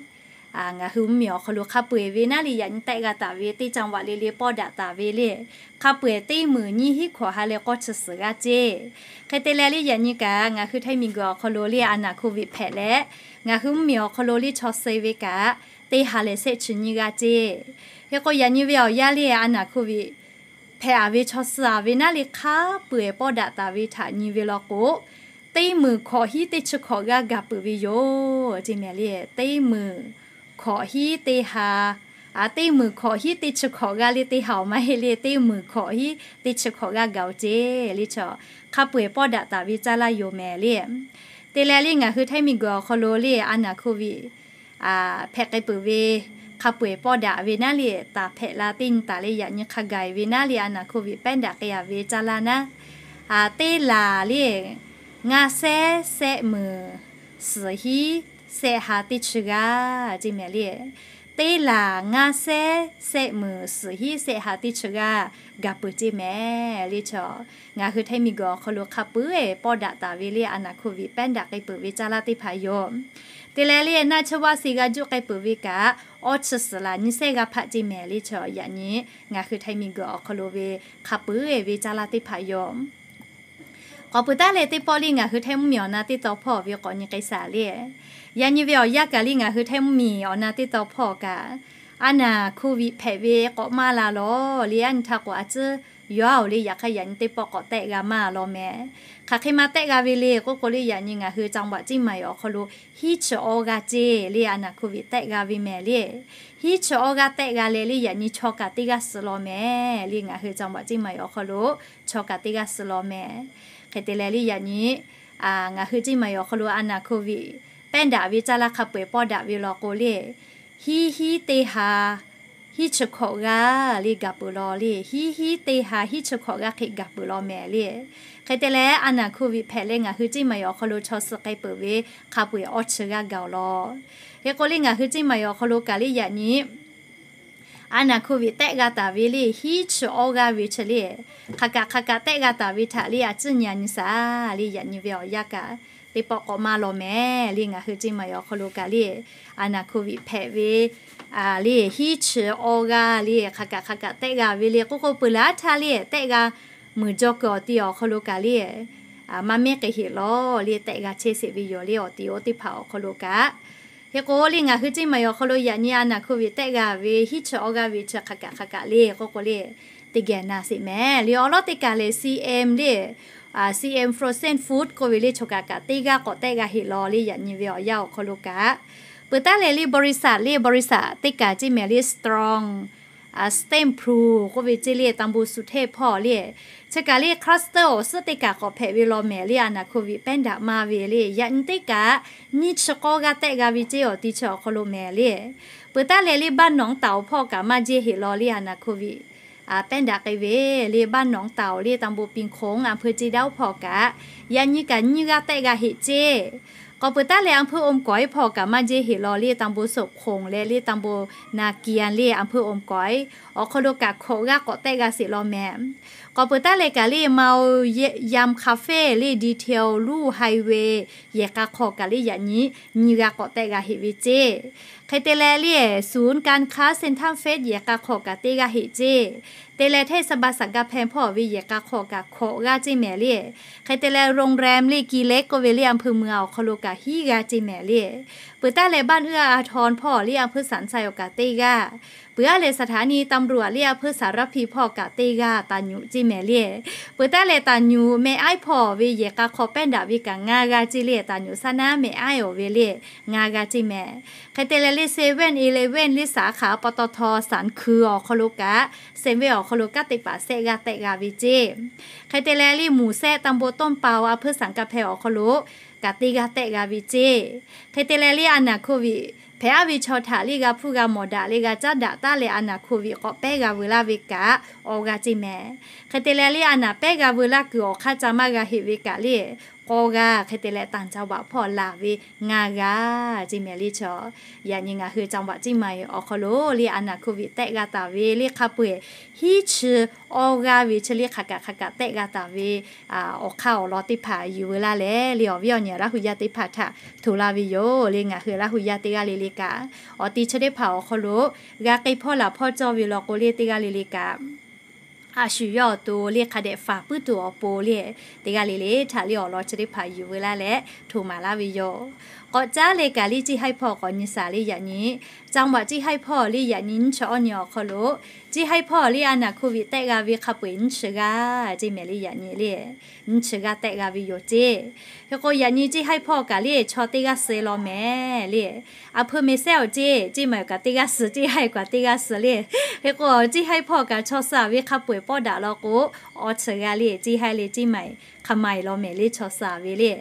ngaˬ hui mvuhˇ miˬ awˬ hk'aw lo hk'a peu-eˬ ve naˉ le yaꞈ nyi tehˆ g'a taˍ ve teˇ caˇ vaꞈ le le pawˇ daꞈ taˍ ve le hk'a peu-eˬ teˇ meunˍ nyiˇ hinˉ hkawꞈ ha leh k'awˇ chi suhˍ g'aˇ ceˇ. Hk'e te leh le yaꞈ nyi kaꞈ ngaˬ hui Htaiˇ miˬ guiˬ awˬ hk'aw lo le a naˍ hko viꞈ hpehꞈ leh ngaˬ hui mvuhˇ miˬ awˬ hk'aw lo le chaw suh ve kaꞈ teˇ ha leh shehˆ chi nyiˇ g'aˇ ceˇ. Hk'e k'o yaꞈ nyi ve awˬ yanˇ le a naˍ hko viꞈ hpehꞈ a ve chaw suh a ve naˉ le hk'a peu-eˬ pawˇ daꞈ taˍ ve htaꞈ nyi ve law k'o teˇ meunˍ hkawꞈ hinˉ teˇ chi hkawꞈ g'aˇ gaˬ peuˬ ve yoˬ ceˇ mehˍ le. Teˇ meunˍ hkawꞈ hinˉ teˇ ha, teˇ meunˍ hkawꞈ hinˉ teˇ chi hkawꞈ g'aˇ le teˇ ha awˬ maˇ heˆ le teˇ meunˍ hkawꞈ hinˉ teˇ chi hkawꞈ g'aˇ gaˬ-oˬ ceˇ le chaw hk'a peu-eˬ pawˇ daꞈ taˍ ve caˇ laˇ yoˬ mehˍ le. Te leh le ngaˬ hui Htaiˇ miˬ guiˬ awˬ hk'aw lo le a naˍ hko viꞈ hpehꞈ k'ai peuˬ ve hk'a peu-eˬ pawˇ daꞈ ve naˉ le taˍ hpehꞈ la teˇ nyi taˍ le yaꞈ nyi hk'a gaˬ ve naˉ le a naˍ hko viꞈ pehˉ daꞈ k'ai a ve caˇ laˇ naˉ teˇ laˬ le ngaˇ shehˉ shehˆ meunˍ suhˍ hinˉ shehˆ ha teˇ chi g'aˇ ceˇ mehˍ le. Teˇ laˬ ngaˇ shehˉ shehˆ meunˍ suhˍ hinˉ shehˆ ha teˇ chi g'aˇ gaˬ peuˬ ceˇ mehˍ le chaw. Ngaˬ hui Htaiˇ miˬ guiˬ awˬ hk'aw lo hk'a peu-eˬ pawˇ daꞈ taˍ ve le a naˍ hko viꞈ pehˉ daꞈ k'ai peuˬ ve caˇ laˇ teˇ hpaˍ yoˬ. Te leh le naˆ chi vaˇ se g'a juˆ k'ai peuˬ ve kaꞈ awˇ chi suhˍ laˬ nyi shehˆ g'aˇ hpaˆ ceˇ mehˍ le chaw yaꞈ nyi ngaˬ hui Htaiˇ miˬ guiˬ awˬ hk'aw lo ve hk'a peu-eˬ ve caˇ laˇ teˇ hpaˍ yoˬ. K'awꞈ peuˬ taˉ leh teˇ pawˆ le ngaˬ hui Htaiˇ mvuhˇ miˬ awˬ na teˇ taw hpawˇ ve k'awꞈ nyi k'ai shaˍ le. Yaꞈ nyi ve awˬ yanˇ kaꞈ le ngaˬ hui Htaiˇ mvuhˇ miˬ awˬ na teˇ taw hpawˇ kaꞈ a naˍ hko viꞈ hpehꞈ ve k'awꞈ maˇ la lawˬ le a nyi htaˇ k'o a ciˉ yawˇ a-oˬ le yaꞈ hk'aˇ yaꞈ nyi teˇ pawˆ k'awꞈ tehˆ g'a maˇ law mehˍ. Hk'aˬ hk'e maˇ tehˆ g'a ve le k'oˆ k'o le yaꞈ nyi ngaˬ hui จังหวัดเชียงใหม่ awˬ hk'aw lo hiˉ chi awˇ g'aˇ ceˇ le a naˍ hko viꞈ tehˆ g'a ve mehˍ le. Hiˉ chi awˇ g'aˇ tehˆ g'a leh le yaꞈ nyi chaw kaꞈ teˇ g'aˇ suh law mehˍ le ngaˬ hui จังหวัดเชียงใหม่ awˬ hk'aw lo chaw kaꞈ teˇ g'aˇ suh law mehˍ. Hk'e te leh le yaꞈ nyi ngaˬ hui Chiˇ maˬ awˬ hk'aw lo a naˍ hko viꞈ pehˉ daꞈ ve caˇ laˇ hk'a peu-eˬ pawˇ daꞈ ve law k'o le hiˉ hiˉ teˇ ha hiˉ chi hkawꞈ g'aˇ le gaˬ peuˬ law le hiˉ hiˉ teˇ ha hiˉ chi hkawꞈ g'aˇ hk'e gaˬ peuˬ law mehˍ le. Hk'e te leh a naˍ hko viꞈ hpehꞈ leh ngaˬ hui Chiˇ maˬ awˬ hk'aw lo chaw suh k'ai peuˬ ve hk'a peu-eˬ awˇ chi g'aˇ gaˬ-oˬ law. Hk'e k'o le ngaˬ hui Chiˇ maˬ awˬ hk'aw lo kaꞈ le yaꞈ nyi a naˍ hko viꞈ tehˆ g'a taˍ ve le hiˉ chi awˇ g'aˇ ve chi le hk'aˬ kaꞈ hk'aˬ kaꞈ tehˆ g'a taˍ ve htaꞈ le a ciˉ nyi a nyi shaˍ le yaꞈ nyi ve awˬ yanˇ kaꞈ teˇ pawˆ k'awꞈ maˇ law mehˍ le ngaˬ hui Chiˇ maˬ awˬ hk'aw lo kaꞈ le a naˍ hko viꞈ hpehꞈ ve le hiˉ chi awˇ g'aˇ le hk'aˬ kaꞈ hk'aˬ kaꞈ tehˆ g'a ve le k'oˆ k'o peuˬ laˇ htaˇ le tehˆ g'a muiˬ jaw kuiˬ awˬ ti awˬ hk'aw lo kaꞈ le, maˇ mehˉ k'ai heˆ lawˬ le, tehˆ g'a chehˇ sheˍ ve yoˬ le, awˬ ti oˇ teˇ hpaˍ awˬ hk'aw lo kaꞈ. Hk'e k'o le, ngaˬ hui Ceˇ maiˍ awˬ hk'aw lo yaꞈ nyi a naˍ hk'oˆ ve tehˆ g'a ve hiˉ chi awˇ g'aˇ ve chi hk'aˬ kaꞈ hk'aˬ kaꞈ le k'oˆ k'o le, teˇ geh na sheˍ mehˍ le. Awˬ lawn teˇ kaˬ lehˬ, C M le, C M frozen food k'oˆ ve le, choˬ kaꞈ kaꞈ teˇ g'aˇ k'awꞈ tehˆ g'a heˆ lawˬ le, yaꞈ nyi ve awˬ yanˇ awˬ hk'aw lo kaꞈ. Peuˬ taˉ leh le บริษัท le, บริษัท teˇ kaˬ Ceˇ mehˍ le, Strong Stamp Pro k'oˆ ve ceˇ le, tanˇ bon suh hteˇ hpawˇ le, chi kaꞈ le cluster awˬ suhˉ teˇ kaˬ k'awꞈ hpehꞈ ve lawˬ mehˍ le, a naˍ hk'oˆ ve pehˉ daꞈ maˇ ve le, yaꞈ nyi teˇ kaꞈ nyiˇ chi k'awˇ g'aˇ tehˆ g'a ve ceˇ awˬ ti chi awˬ hk'aw lo mehˍ le. Peuˬ taˉ leh le บ้านหนองเต่า hpawˇ kaꞈ maˇ jehˇ heˆ lawˬ le, a naˍ hk'oˆ ve pehˉ daꞈ k'ai ve le, บ้านหนองเต่า le, tanˇ bon ปิงคง อำเภอเชียงดาว hpawˇ kaꞈ yaꞈ nyi kaꞈ nyiˇ g'aˇ tehˆ g'a heˆ ceˇ. K'awꞈ peuˬ taˉ leh อำเภอโอมก๋อย hpawˇ kaꞈ maˇ jehˇ heˆ lawˬ le, tanˇ bon โสมโขง leh le, tanˇ bon นาเกียน le, อำเภอโอมก๋อย awˬ hk'aw lo kaꞈ hkawꞈ g'aˇ k'awꞈ tehˆ g'a sheˍ lawˬ mehˍ. K'awꞈ peuˬ taˉ leh kaꞈ le, Mao Yam Cafe le, Detail Lu Highway yehˬ k'a hk'aw kaꞈ le, yaꞈ nyi nyiˇ g'aˇ k'awꞈ tehˆ g'a heˆ ve ceˇ. Hk'e te leh le, ศูนย์การค้าเซ็นทรัลเฟส yehˬ k'a hk'aw kaꞈ teˇ g'aˇ heˆ ceˇ. Te leh เทศบาลสันกำแพง hpawˇ ve yehˬ k'a hk'aw kaꞈ hkawꞈ g'aˇ ceˇ mehˍ le. Hk'e te leh โรงแรม le, กิเลน k'oˆ ve le, อำเภอเมือง awˬ hk'aw lo kaꞈ hiˉ g'aˇ ceˇ mehˍ le. Peuˬ taˉ leh บ้านเอื้ออาทร hpawˇ le, อำเภอสันทราย awˬ kaꞈ teˇ ghanˇ. Peuˬ aˉ leh สถานีตำรวจ le, อำเภอสารพี hpawˇ kaꞈ teˇ g'aˇ ตันหยุ ceˇ mehˍ le. Peuˬ taˉ leh ตันหยุ meh aˉ hpawˇ ve yehˬ k'a hk'aw pehˉ daꞈ ve kaꞈ ngaˇ g'aˇ ceˇ le, ตันหยุ สถานี meh aˉ awˬ ve le ngaˇ g'aˇ ceˇ mehˍ. Hk'e te leh le เซเว่น อีเลฟเว่น le, สาขา ปตท สันคือ awˬ hk'aw lo kaꞈ เซเว่น awˬ hk'aw lo kanˉ te paˍ sehˆ g'aˇ tehˆ g'a ve ceˇ. Hk'e te leh le, หมู่แซะ ตำบลต้นเปา อำเภอสันกำแพง awˬ hk'aw lo kaꞈ teˇ g'aˇ tehˆ g'a ve ceˇ. Hk'e te leh le, a naˍ hk'oˆ ve hpehꞈ aˉ ve chaw htaꞈ le g'a hpuˇ g'a mawˬ daꞈ le g'a caˉ daꞈ taˉ leh, a naˍ hk'oˆ ve k'awꞈ pehˉ g'a veu laˇ ve kaꞈ awˇ g'aˇ ceˇ mehˍ. Hk'e te leh le, a naˍ pehˉ g'a veu laˇ kuiˬ awˬ hk'aˇ ca maˇ g'a heˆ ve kaꞈ le k'awˇ g'aˇ, hk'e te leh ต่างจังหวัด hpawˇ laˬ ve ngaˇ g'aˇ ceˇ mehˍ le. Chaw yaꞈ nyi ngaˬ hui จังหวัด Ceˇ maiˍ awˬ hk'aw lo le a naˍ hk'oˆ ve tehˆ g'a taˍ ve le hk'a peu-eˬ hiˉ chi awˇ g'aˇ ve chi le hk'aˬ kaꞈ hk'aˬ kaꞈ tehˆ g'a taˍ ve awˬ hk'aˇ awˬ lawn teˇ hpaˍ yuˬ veu laˇ leh le, awˬ viˉ awˬ nyi Laˇ huˍ yaˇ teˇ hpaˍ htaꞈ htoꞈ laˇ ve yoˬ le. Ngaˬ hui Laˇ huˍ yaˇ teˇ g'aˇ le le kaꞈ awˬ ti chi teˇ hpaˍ awˬ hk'aw lo g'a k'ai hpawˇ laˬ hpawˇ cawˇ ve law k'o le, teˇ g'aˇ le le kaꞈ a shu yawˇ awˬ to le hk'a dehꞈ faˍ puiˉ tuˬ awˬ pon le, teˇ g'aˇ le le htaꞈ le awˬ lawn chi teˇ hpaˍ yuˬ veu laˇ leh htoꞈ maˍ laˇ ve yoˬ. K'awꞈ caˉ leh kaꞈ le Ceˇ haiˇ hpawˇ k'awꞈ nyi shaˍ le yaꞈ nyi, จังหวัด Ceˇ haiˇ hpawˇ le yaꞈ nyi nyiˇ chi awˇ nyi awˬ hk'aw lo, Ceˇ haiˇ hpawˇ le a naˍ hk'oˆ ve tehˆ g'a ve hk'a peu-eˬ nyiˇ chi g'aˇ ceˇ mehˍ le yaꞈ nyi le. Nyiˇ chi g'aˇ tehˆ g'a ve yoˬ ceˇ. Hk'e k'o yaꞈ nyi Ceˇ haiˇ hpawˇ kaꞈ le chaw teˇ g'aˇ suh law mehˍ le. A hpeu meh sehˉ awˬ ceˇ, Ceˇ maiˍ kaꞈ teˇ g'aˇ suh, Ceˇ haiˇ kaꞈ teˇ g'aˇ suh le. Hk'e k'o Ceˇ haiˇ hpawˇ kaꞈ chaw suh ve hk'a peu-eˬ pawˆ daꞈ law k'o, awˇ chi g'aˇ le Ceˇ haiˇ le Ceˇ maiˍ hk'a maiˍ law mehˍ le chaw suh ve le.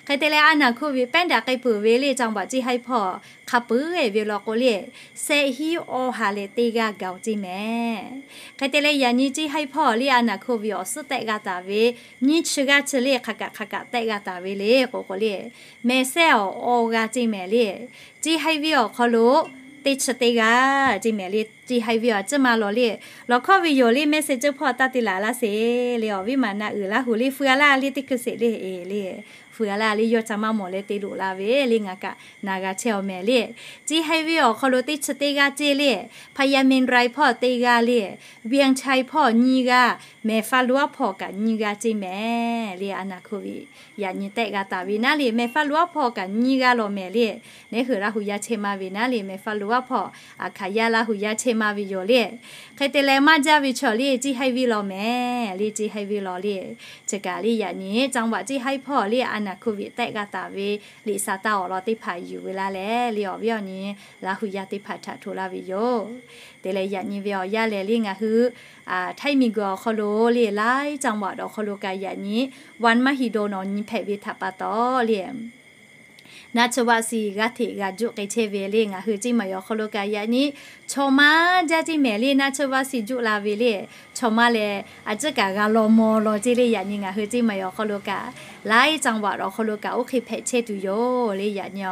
Hk'e te leh a naˍ hk'oˆ ve pehˉ daꞈ k'ai peuˬ ve le จังหวัด Ceˇ haiˇ hpawˇ hk'a peu-eˬ ve law k'o le, sehˆ hiˉ awˇ ha leh teˇ g'aˇ gaˬ-oˬ ceˇ mehˍ. Hk'e te leh yaꞈ nyi Ceˇ haiˇ hpawˇ le a naˍ hk'oˆ ve awˬ suhˉ tehˆ g'a taˍ ve nyiˇ chi g'aˇ chi le hk'aˬ kaꞈ hk'aˬ kaꞈ tehˆ g'a taˍ ve le k'oˆ k'o le, meh sehˉ awˬ awˇ g'aˇ ceˇ mehˍ le. Ceˇ haiˇ venˇ awˬ hk'aw lo teˇ chi teˇ g'aˇ ceˇ mehˍ le. Ceˇ haiˇ venˇ awˬ ciˉ ma lawˬ le, lawˬ hkawˇ ve yoˬ le mehˆ sehˉ ceuˇ hpawˇ taˇ te laˬ laˇ sheˍ le. Awˬ viˉ maˬ na uiˍ Laˇ huˍ le feu-a laˇ le teˇ hkui sheˍ le, e le, feu-a laˇ le yawˇ ca maˇ mawˬ leh te loꞈ la ve le ngaˬ kaꞈ na g'a chehˇ-aw mehˍ le. Ceˇ haiˇ venˇ awˬ hk'aw lo teˇ chi teˇ g'aˇ ceˇ le, พญาเมรุ hpawˇ teˇ g'aˇ le, เวียงชัย hpawˇ nyiˇ g'aˇ, แม่ฟ้าหลวง hpawˇ kaꞈ nyiˇ g'aˇ ceˇ mehˍ le. A naˍ hk'oˆ ve yaꞈ nyi tehˆ g'a taˍ ve naˉ le, แม่ฟ้าหลวง hpawˇ kaꞈ nyiˇ g'aˇ law mehˍ le. Neˉ hui Laˇ huˍ yaˇ chehˇ ma ve naˉ le, แม่ฟ้าหลวง hpawˇ Aˍhkaˍyaˇ Laˇ huˍ yaˇ chehˇ ma ve yoˬ le. Hk'e te leh maˇ jaˇ ve chaw le Ceˇ haiˇ venˇ law mehˍ le, Ceˇ haiˇ venˇ law le. Chi kaꞈ le yaꞈ nyi จังหวัด Ceˇ haiˇ hpawˇ le a naˍ hk'oˆ ve tehˆ g'a taˍ ve liꞈ sa taˇ awˬ lawn teˇ hpaˍ yuˬ ve laˇ leh le awˬ viˉ awˬ nyi Laˇ huˍ yaˇ teˇ hpaˍ htaꞈ htoꞈ laˇ ve yoˬ. Te leh yaꞈ nyi ve awˬ yanˇ lehˬ le ngaˬ hui Htaiˇ miˬguiˬ awˬ hk'aw lo le laiˉ จังหวัด awˬ hk'aw lo kaꞈ yaꞈ nyi วันมหิดล awˬ nyi hpehꞈ ve htaꞈ pa taw le นาชวสี g'aˇ hteꞈ g'a juˆ k'ai chehˇ ve le. Ngaˬ hui Ceˇ maiˍ awˬ hk'aw lo kaꞈ yaꞈ nyi chaw maˇ jaˇ ceˇ mehˍ le, นาชวสี juˆ la ve le. Chaw maˇ leh a ciˉ kaꞈ g'a law maw law ceˇ le. Yaꞈ nyi ngaˬ hui Ceˇ maiˍ awˬ hk'aw lo kaꞈ laiˉ จังหวัด awˬ hk'aw lo kaꞈ oˇ hk'e hpehꞈ chehˇ tuˬ yoˬ le. Yaꞈ nyi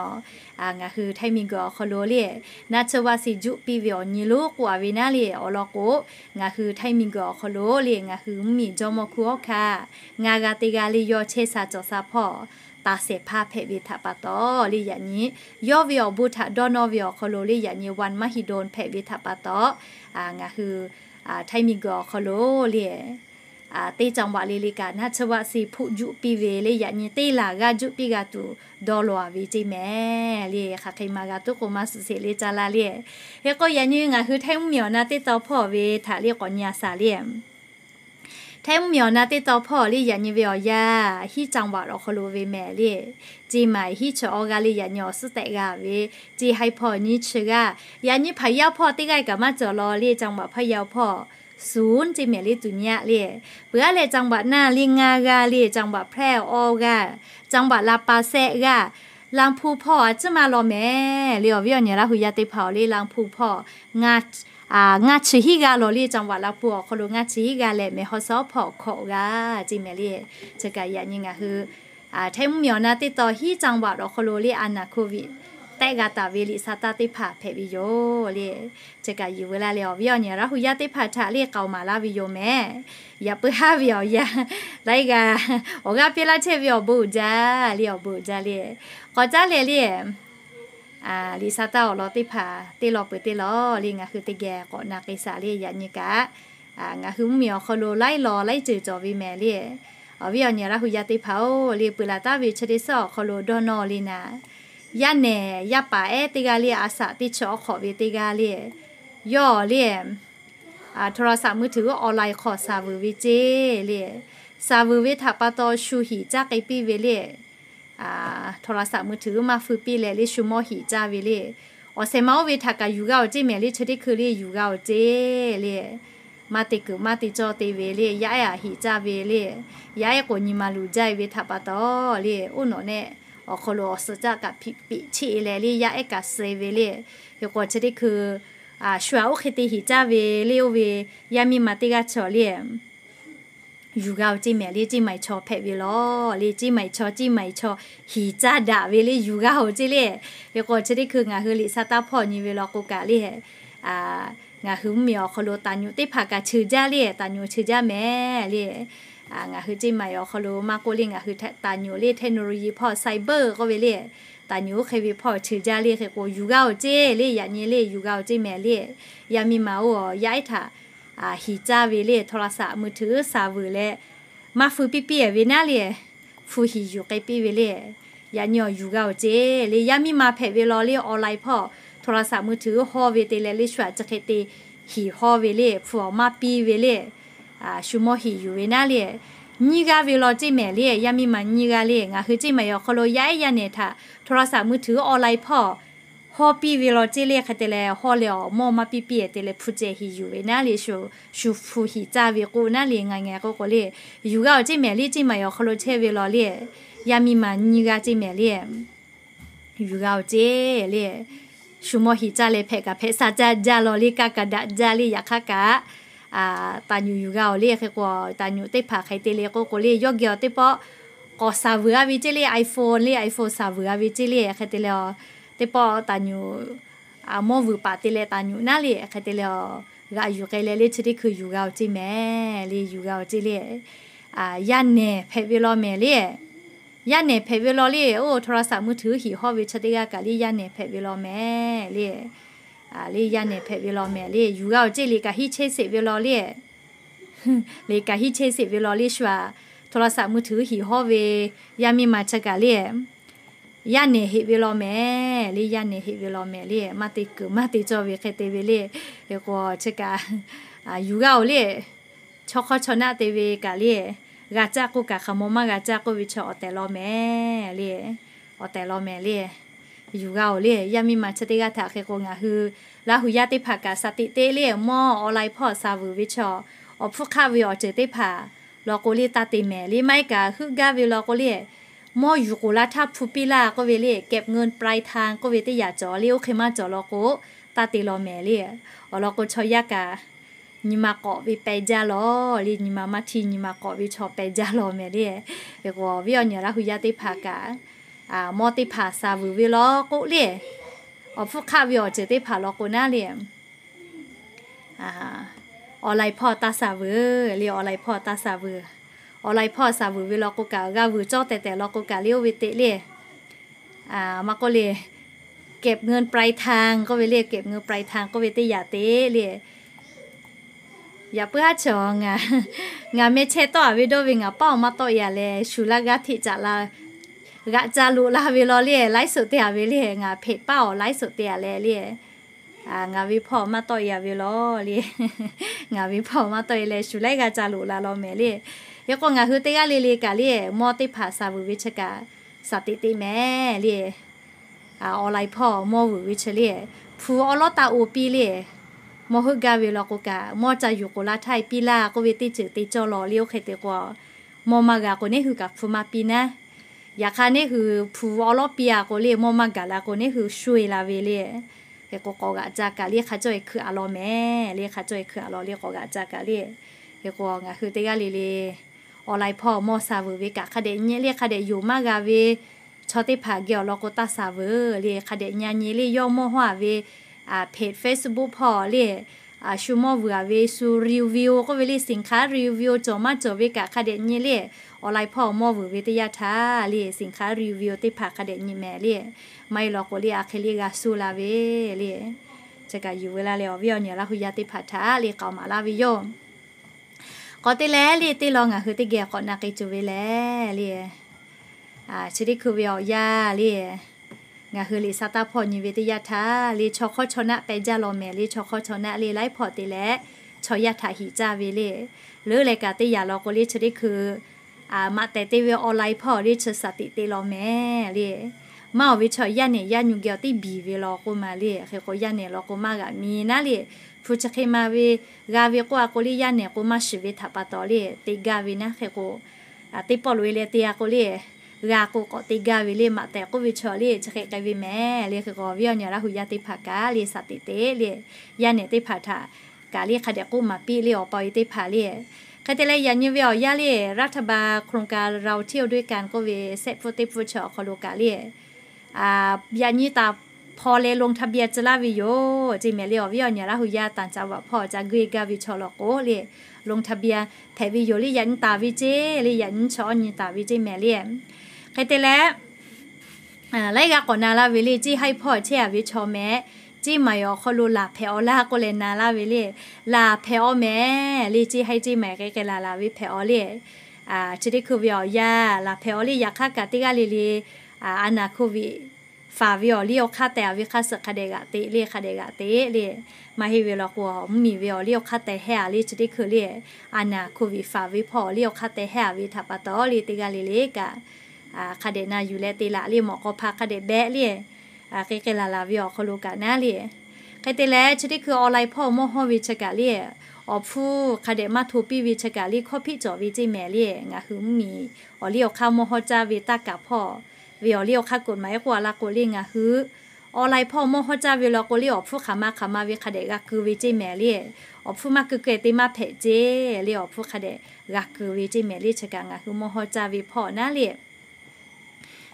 ngaˬ hui Htaiˇ miˬguiˬ awˬ hk'aw lo le นาชวสี juˆ piˇ ve awˬ nyi lonˉ k'oˆ-a ve naˉ le awˬ lawn k'o, ngaˬ hui Htaiˇ miˬguiˬ awˬ hk'aw lo le ngaˬ hui mvuhˇmiˬ jawˇmawˇ hkunˉ hawˉ hkanˇ ngaˇ g'aˇ teˇ g'aˇ le yawˇ chehˇ sha cawˬ sha hpawˇ taˍ shehˍ hpaˇ hpehꞈ ve htaꞈ pa taw le yaꞈ nyi yawˇ ve awˬ bon htaꞈ dawˇ nawˇ ve awˬ hk'aw lo le yaꞈ nyi วันมหิดล hpehꞈ ve htaꞈ pa taw ngaˬ hui Htaiˇ miˬguiˬ awˬ hk'aw lo le teˇ จังหวัด le le kaꞈ naˆ chi vaˆ si hpuˆ juˆ piˇ ve le, yaꞈ nyi teˇ laˬ g'aˇ juˆ piˇ g'a tuˬ dawˇ law-a ve ceˇ mehˍ le. Hk'aˬ hk'e maˍ g'a tuˉ k'o maˇ suhˍ sheˍ le ca la le. Hk'e k'o yaꞈ nyi ngaˬ hui Htaiˇ mvuhˇmiˬ awˬ na teˇ tawn hpawˇ ve htaꞈ le k'awꞈ nyi-a shaˍ le. Htaiˇ mvuhˇmiˬ awˬ na teˇ tawn hpawˇ le yaꞈ nyi ve awˬ yanˇ, Hiˉ จังหวัด awˬ hk'aw lo ve mehˍ le. Ceˇ maiˍ hiˉ chi awˇ g'aˇ le yaꞈ nyi awˬ suhˉ tehꞈ g'a ve, ceˇ haiˇ hpawˇ nyiˇ chi g'aˇ, yaꞈ nyi hpaˍ yaˇ hpawˇ teˇ g'aˇ kaꞈ maˇ cawˬ law le, จังหวัด hpaˇ yaˇ hpawˇ suhˍ ceˇ mehˍ le tuˬ nyi-a le. Peuˬ-a leh จังหวัด naˇ le ngaˇ g'aˇ le, จังหวัด แพร่ awˇ g'aˇ, จังหวัด ลำปาง shehˆ g'aˇ, Laˇ hpu hpawˇ a ciˉ maˇ law mehˍ le. Awˬ viˉ awˬ nyi Laˇ hu yaˇ teˇ hpaˍ awˬ le Laˇ hpu hpawˇ ngaˇ chi hiˉ g'aˇ law le, จังหวัด ลำพูน awˬ hk'aw lo ngaˇ chi hiˉ g'aˇ leh mehˍ haw sawˉ hpawˇ hkawꞈ g'aˇ ceˇ mehˍ le. Chi kaꞈ yaꞈ nyi ngaˬ hui Htaiˇ mvuhˇmiˬ awˬ na teˇ tawn Hiˉ จังหวัด awˬ hk'aw lo le a naˍ โควิด tehˆ g'a taˍ ve liꞈ sha taˇ teˇ hpaˍ hpehꞈ ve yoˬ le. Chi kaꞈ yuˬ veu laˇ leh awˬ viˉ awˬ nyi Laˇ hu yaˇ teˇ hpaˍ htaꞈ le k'aoˍ maˍ laˇ ve yoˬ mehˍ. Yaꞈ puiˉ haˉ ve awˬ yanˇ laiˉ g'aˇ awˬ g'aˇ piˇ laˇ chehˇ ve awˬ bon uiˍ jaˇ le, awˬ bon uiˍ jaˇ le. K'awꞈ caˉ leh le liꞈ sha taˇ awˬ lawn teˇ hpaˍ teˇ lawn peuˬ teˇ lawn le ngaˬ hui teˇ geh k'awꞈ na k'ai shaˍ le. Yaꞈ nyi kaꞈ ngaˬ hui mvuhˇmiˬ awˬ hk'aw lo laiˉ lawn laiˉ ceuˬ cawˬ ve mehˍ le. Awˬ viˉ awˬ nyi Laˇ hu yaˇ teˇ hpaˍ-oˬ le, peuˬ laˬ taˍ ve chi teˇ suhˉ awˬ hk'aw lo dawˇ nawˇ le naˍ, yaˇ nehˬ yaˇ paˍ ehˉ teˇ g'aˇ le a shaꞈ teˇ chi awˬ hk'awꞈ ve teˇ g'aˇ le, yawˇ le โทรศัพท์มือถือ online hk'aw shaˍ vuiˬ ve ceˇ le. Shaˍ vuiˬ ve htaꞈ pa taw shu hiꞈ caˇ k'ai piˇ ve le. โทรศัพท์มือถือ maˇ feu piˇ leh le shu mawˇ hiꞈ caˇ ve le. Awˬ shehˍ ma oˇ ve htaꞈ kaꞈ yuˬ g'a-oˬ ceˇ mehˍ le, chi teˇ hkui le yuˬ g'a-oˬ ceˇ le. Maˇ te kuiˬ maˇ te cawˇ te ve le, yaˇ ehˉ aꞈ hiꞈ caˇ ve le. Yaˇ ehˉ k'o nyi ma luˬ jaˇ-e ve htaꞈ pa taw le, oˇ nawꞈ nehˆ awˬ hk'aw lo awˬ suhˍ caˆ kaꞈ hpiꞈ peꞈ cheˆ leh le yaˇ ehˉ kaꞈ suh ve le. Hk'e k'o chi teˇ hkui shu aꞈ oˇ hk'e te hiꞈ caˇ ve le, oˇ ve yaˇ miˇ ma teˇ g'aˇ chaw le yuˬ g'a-oˬ ceˇ mehˍ le, ceˇ maiˍ chaw hpehꞈ ve law le, ceˇ maiˍ chaw ceˇ maiˍ chaw hiꞈ caˇ daꞈ ve le yuˬ g'a-oˬ ceˇ le. Hk'e k'o chi teˇ hkui ngaˬ hui liꞈ sha taˇ hpawˇ nyi ve law k'o kaꞈ le, ngaˬ hui mvuhˇmiˬ awˬ hk'aw lo taˍ nyuꞈ teˇ hpaˍ kaꞈ cheu jaˇ le, taˍ nyuꞈ cheu jaˇ mehˍ le. Ngaˬ hui ceˇ maiˍ awˬ hk'aw lo maˇ k'oˆ le, ngaˬ hui taˍ nyuꞈ le technology hpawˇ cyber k'oˆ ve le, taˍ nyuꞈ oˇ hk'e ve hpawˇ cheu jaˇ le. Hk'e k'o yuˬ g'a-oˬ ceˇ le, yaꞈ nyi le yuˬ g'a-oˬ ceˇ mehˍ le. Yaˇ miˇ ma oˇ yaˇ ehˉ htaꞈ hiꞈ caˇ ve le, โทรศัพท์มือถือ shaˍ vuiˬ leh maˇ feu piˇ piˇ-e ve naˉ le, hpu hiꞈ yuˬ k'ai piˇ ve le. Yaꞈ nyi awˬ yuˬ g'a-oˬ ceˇ le. Yaˇ miˇ ma hpehꞈ ve law le online hpawˇ โทรศัพท์มือถือ hawˇ ve te leh le shu aꞈ chi hk'e te hiꞈ hawˇ ve le, hpu awˬ maˇ piˇ ve le, shu mawˇ hiꞈ yuˬ ve naˉ le, nyiˇ g'aˇ ve law ceˇ mehˍ le. Yaˇ miˇ ma nyiˇ g'aˇ le, ngaˬ hui ceˇ maiˍ awˬ hk'aw lo yaˇ ehˉ yaˇ nehˬ htaꞈ โทรศัพท์มือถือ online hpawˇ hawˇ piˇ ve law ceˇ le. Hk'e te leh hawˇ leh awˬ mawˇ maˇ piˇ piˇ-e te leh hpu ceh hiꞈ yuˬ ve naˉ le, shu hpu hiꞈ caˇ ve k'o naˉ le, ngaˬ ngeh k'oˆ k'o le yuˬ g'a-oˬ ceˇ mehˍ le. Ceˇ maiˍ awˬ hk'aw lo chehˇ ve law le, yaˇ miˇ ma nyiˇ g'aˇ ceˇ mehˍ le yuˬ g'a-oˬ ceˇ le. Shu mawˇ hiꞈ caˇ leh hpehꞈ kaꞈ hpehꞈ sha caˇ jaˇ law le, kaˇ kaꞈ daꞈ jaˇ le. Yaꞈ hk'aˇ kaꞈ taˍ nyuꞈ yuˬ g'a-oˬ le. Hk'e k'o taˍ nyuꞈ teˇ hpaˍ hk'e te le k'oˆ k'o le, yawˇ geh awˬ teˇ pawˆ k'awꞈ shaˍ vuiˬ-a ve ceˇ le, iPhone le, iPhone shaˍ vuiˬ-a ve ceˇ le. Hk'e te leh teˇ pawˆ taˍ nyuꞈ mawˇ vuiˬ paˍ te leh taˍ nyuꞈ naˉ le. Hk'e te leh g'aꞈ yuˬ k'ai leh le chi teˇ hkui yuˬ g'a-oˬ ceˇ mehˍ le, yuˬ g'a-oˬ ceˇ le. Yaˇ nehˬ hpehꞈ ve law mehˍ le. Yaˇ nehˬ hpehꞈ ve law le, oˇ โทรศัพท์มือถือ hiꞈ hawˇ ve chi teˇ g'aˇ kaꞈ le yaˇ nehˬ hpehꞈ ve law mehˍ le. Le yaˇ nehˬ hpehꞈ ve law mehˍ le, yuˬ g'a-oˬ ceˇ le, kaꞈ hiˉ chehˇ sheˍ ve law le. Le kaꞈ hiˉ chehˇ sheˍ ve law le, shu aꞈ โทรศัพท์มือถือ hiꞈ hawˇ ve yaˇ miˇ ma chi kaꞈ le yaˇ nehˬ heꞈ ve law mehˍ le, yaˇ nehˬ heꞈ ve law mehˍ le. Maˇ te kuiˬ maˇ te cawˇ ve hk'e te ve le. Hk'e k'o chi kaꞈ yuˬ g'a-oˬ le. Chaw hk'awˇ chaw naˆ te ve kaꞈ le, g'a caˇ k'oˆ kaꞈ hk'aˬ maw maˇ g'a caˇ k'oˆ ve chaw awˬ tehˬ law mehˍ le. Awˬ tehˬ law mehˍ le. Yuˬ g'a-oˬ le, yaˇ miˇ ma chi teˇ g'aˇ htaꞈ hk'e k'o ngaˬ hui Laˇ hu yaˇ teˇ hpaˍ kaꞈ sha teꞈ teˇ le mawˇ online hpawˇ shaˍ vuiˬ ve chaw, awˬ hpfuhˇ hk'aˆ ve awˬ ceuˬ teˇ hpaˍ law k'o le taˇ te mehˍ le. Maˇ heˆ kaꞈ heuˆ gaˇ ve law k'o le, mawˇ yuˬ k'oˍ la htaˇ hpu piˇ laˇ k'oˆ ve le, เก็บเงินปลายทาง k'oˆ ve teˇ yanˇ cawˬ le, oˇ hk'e maˇ cawˬ law k'o taˇ te law mehˍ le. Awˬ lawn k'o chaw yaˇ kaꞈ nyi ma k'awꞈ ve peh jaˇ law le, nyi ma maˇ htiˇ nyi ma k'awꞈ ve chaw peh jaˇ law mehˍ le. Hk'e k'o awˬ viˉ awˬ nyi Laˇ hu yaˇ teˇ hpaˍ kaꞈ mawˇ teˇ hpaˍ shaˍ vuiˬ ve law k'o le, awˬ hpfuhˇ hk'aˆ ve awˬ ceuˬ teˇ hpaˍ law k'o naˉ le, online hpawˇ taˇ shaˍ vuiˬ le, online hpawˇ taˇ shaˍ vuiˬ. Online hpawˇ shaˍ vuiˬ ve law k'o kaꞈ g'a vuiˬ cawˇ tehˬ tehˬ law k'o kaꞈ le oˇ ve teꞈ le maˇ k'oˆ le, เก็บเงินปลายทาง k'oˆ ve le, เก็บเงินปลายทาง k'oˆ ve teˇ yanˇ teꞈ le Yaꞈ puiˉ haˉ chaw, ngaˬ meh chehˇ tawˆ-a ve dawˇ ve ngaˬ paˇ awˬ maˇ tawˆ-e-a leh, shu laˇ g'aˇ hteꞈ caꞈ la, g'aꞈ ca loꞈ la ve law le, ไลฟ์สด te-a ve le, ngaˬ เพจ paˇ awˬ ไลฟ์สด te-a leh le, ngaˬ ve hpawˇ maˇ tawˆ-e-a ve law le, ngaˬ ve hpawˇ maˇ tawˆ-e leh shu laiˉ g'aˇ ca loꞈ la law mehˍ le. Hk'e k'o ngaˬ hui teˇ g'aˇ le le kaꞈ le, mawˇ teˇ hpaˍ shaˍ vuiˬ ve chi kaꞈ shaˍ teꞈ teꞈ mehˍ le. Online hpawˇ mawˇ vuiˬ ve chi le, hpu awˉ lawˉ taˇ oˇ piˇ le, mawˇ heuˆ gaˇ ve law k'o kaꞈ, mawˇ ca yuˬ k'oˍ la htaˇ piˇ laˇ k'oˆ ve teˇ ceuˬ te cawˇ law le. Oˇ hk'e te k'o, mawˇ maˇ g'a k'o neˇ hui kaꞈ hpu maˇ piˇ naˉ. Yaꞈ hk'aˇ neˇ hui hpu awˉ lawˉ piˇ-a k'o le, mawˇ maˇ gaˬ la k'o neˇ hui sho-e la ve le. Hk'e k'o k'awꞈ g'aꞈ ca kaꞈ le hk'a cawˇ-e hkui-a law mehˍ le, hk'a cawˇ-e hkui-a law le k'awꞈ g'aꞈ ca kaꞈ le. Hk'e k'o ngaˬ hui teˇ g'aˇ le le online hpawˇ mawˇ shaˍ vuiˬ ve kaꞈ hk'a dehꞈ nyi le, hk'a dehꞈ yonˍ maˇ g'a ve chaw teˇ hpaˍ geh awˬ lawn k'o taˇ shaˍ vuiˬ le, hk'a dehꞈ nyi nyi le. Yawˇ mawˇ hawˇ-a ve เพจ Facebook hpawˇ le, shu mawˇ vuiˬ-a ve shu review k'oˆ ve le, สินค้า review cawˬ maˇ cawˬ ve kaꞈ hk'a dehꞈ nyi le. Online hpawˇ mawˇ vuiˬ ve teˇ yanˇ htaˇ le สินค้า review teˇ hpaˍ hk'a dehꞈ nyi mehˍ le. Maˇ heˆ law k'o le a hk'e le g'a sho la ve le. Chi kaꞈ yuˬ ve la leh awˬ viˉ awˬ nyi Laˇ hu yaˇ teˇ hpaˍ htaꞈ le k'aoˍ maˍ laˇ ve yoˬ. K'awꞈ te leh le teˇ law ngaˬ hui teˇ geh k'awꞈ na k'ai tuˬ ve lehˬ le, chi teˇ hkui ve awˬ yanˇ le, ngaˬ hui liꞈ sa taˇ hpawˇ nyi ve teˇ yanˇ htaˇ le chaw hk'awˇ chaw naˆ peh jaˇ law mehˍ le. Chaw hk'awˇ chaw naˆ le laiˉ hpawˇ te leh chaw yaˇ htaꞈ hiꞈ caˇ ve le. Leuˉ leh kaꞈ teˇ yanˇ law k'o le chi teˇ hkui maꞈ tehˬ te ve online hpawˇ le chi shaˍ teꞈ te law mehˍ le. Maˇ awˬ ve chaw yaˇ nehˬ yaˇ nyu geh awˬ teˇ biˬ ve law k'oˆ ma le. Hk'e k'o yaˇ nehˬ law k'o maˇ g'aꞈ mi naˉ le. Hpu chi hk'e ma ve g'a ve k'oˆ-a k'o le yaˇ nehˬ k'o maˇ shiˍ ve htaꞈ pa taw le te gaˇ ve naˉ. Hk'e k'o teˇ pawˆ loꞈ-e leh te-a k'o le, g'a k'o k'awꞈ te gaˇ ve le. Maꞈ tehˬ k'oˆ ve chaw le chi hk'e k'ai ve mehˍ le. Hk'e k'o awˬ viˉ awˬ nyi Laˇ hu yaˇ teˇ hpaˍ kaꞈ le shaˍ teꞈ te le, yaˇ nehˬ teˇ hpaˍ htaꞈ kaꞈ le hk'a dehꞈ k'oˆ maˍ piˇ le awˬ pa awˬ e teˇ hpaˍ le. Hk'e te leh yaꞈ nyi ve awˬ yanˇ le รัฐบาล โครงการเราเที่ยวด้วยกัน k'oˆ ve sehˆ pfuhˇ teˇ pfuhˇ chi awˬ hk'aw lo kaꞈ le, yaꞈ nyi taˍ hpaw leh ลงทะเบียน tcuh laˇ ve yoˬ ceˇ mehˍ le. Awˬ viˉ awˬ nyi Laˇ hu yaˇ ต่างจังหวัด hpawˇ ca guˇ-e gaˇ ve chaw law k'o le ลงทะเบียน hpehꞈ ve yoˬ le. Yaꞈ nyi taˍ ve ceˇ le, yaꞈ nyi chaw awˬ nyi taˍ ve ceˇ mehˍ le. Hk'e te leh laiˉ g'aˇ k'awꞈ na laˇ ve le, ceˇ haiˉ hpawˇ chehˇ-a ve chaw mehˍ, ceˇ maˬ awˬ hk'aw lo laˬ hpehꞈ-aw laˇ k'oˆ leh na laˇ ve le. Laˬ hpehꞈ-aw mehˍ le, ceˇ haiˉ ceˇ maˬ k'ai k'ai laˬ laˬ ve hpehꞈ-aw le. Chi teˇ hkui ve awˬ yanˇ laˬ hpehꞈ-aw le. Yaꞈ hk'aˇ kaꞈ teˇ g'aˇ le le a naˍ hk'oˆ viꞈ faˍ ve awˬ liˇ awˬ hk'aˇ tehˬ-a ve hk'aˇ suh hk'a dehꞈ g'aꞈ teꞈ le, hk'a dehꞈ g'aꞈ teꞈ le. Maˇ heˆ ve law k'o mvuhˇmiˬ ve awˬ liˇ awˬ hk'aˇ tehˬ hehˇ-a le. Chi teˇ hkui le a naˍ hk'oˆ viꞈ faˍ ve hpawˇ awˬ liˇ awˬ hk'aˇ tehˬ hehˇ-a ve htaꞈ pa taw le teˇ g'aˇ le le kaꞈ hk'a dehꞈ na yuˬ leh te laꞈ le. Mawꞈ k'aw hpa hk'a dehꞈ behˆ le, k'ai k'ai laˬ laˬ ve awˬ hk'aw lo kaꞈ naˉ le. Hk'e te leh chi teˇ hkui online hpawˇ mawˇ hawˇ ve chi kaꞈ le, awˬ hpfuhˇ hk'a dehꞈ maˇ hto piˇ ve chi kaꞈ le hkawˇ hpiˆ cawˬ ve ceˇ mehˍ le. Ngaˬ hui mvuhˇmiˬ awˬ liˇ awˬ hk'aˇ mawˇ hawˇ caˇ ve taˇ kaˍ hpawˇ ve awˬ liˇ awˬ hk'aˇ กฎหมาย k'oˆ-a laˇ k'o le ngaˬ hui online hpawˇ mawˇ hawˇ caˇ ve law k'o le awˬ hpfuhˇ hk'aˬ ma hk'aˬ ma ve hk'a dehꞈ g'a keu ve ceˇ mehˍ le. Awˬ hpfuhˇ maˇ keu keu te maˇ hpehꞈ ceˇ le, awˬ hpfuhˇ hk'a dehꞈ g'a keu ve ceˇ mehˍ le. Chi kaꞈ ngaˬ hui mawˇ hawˇ caˇ ve hpawˇ naˉ le.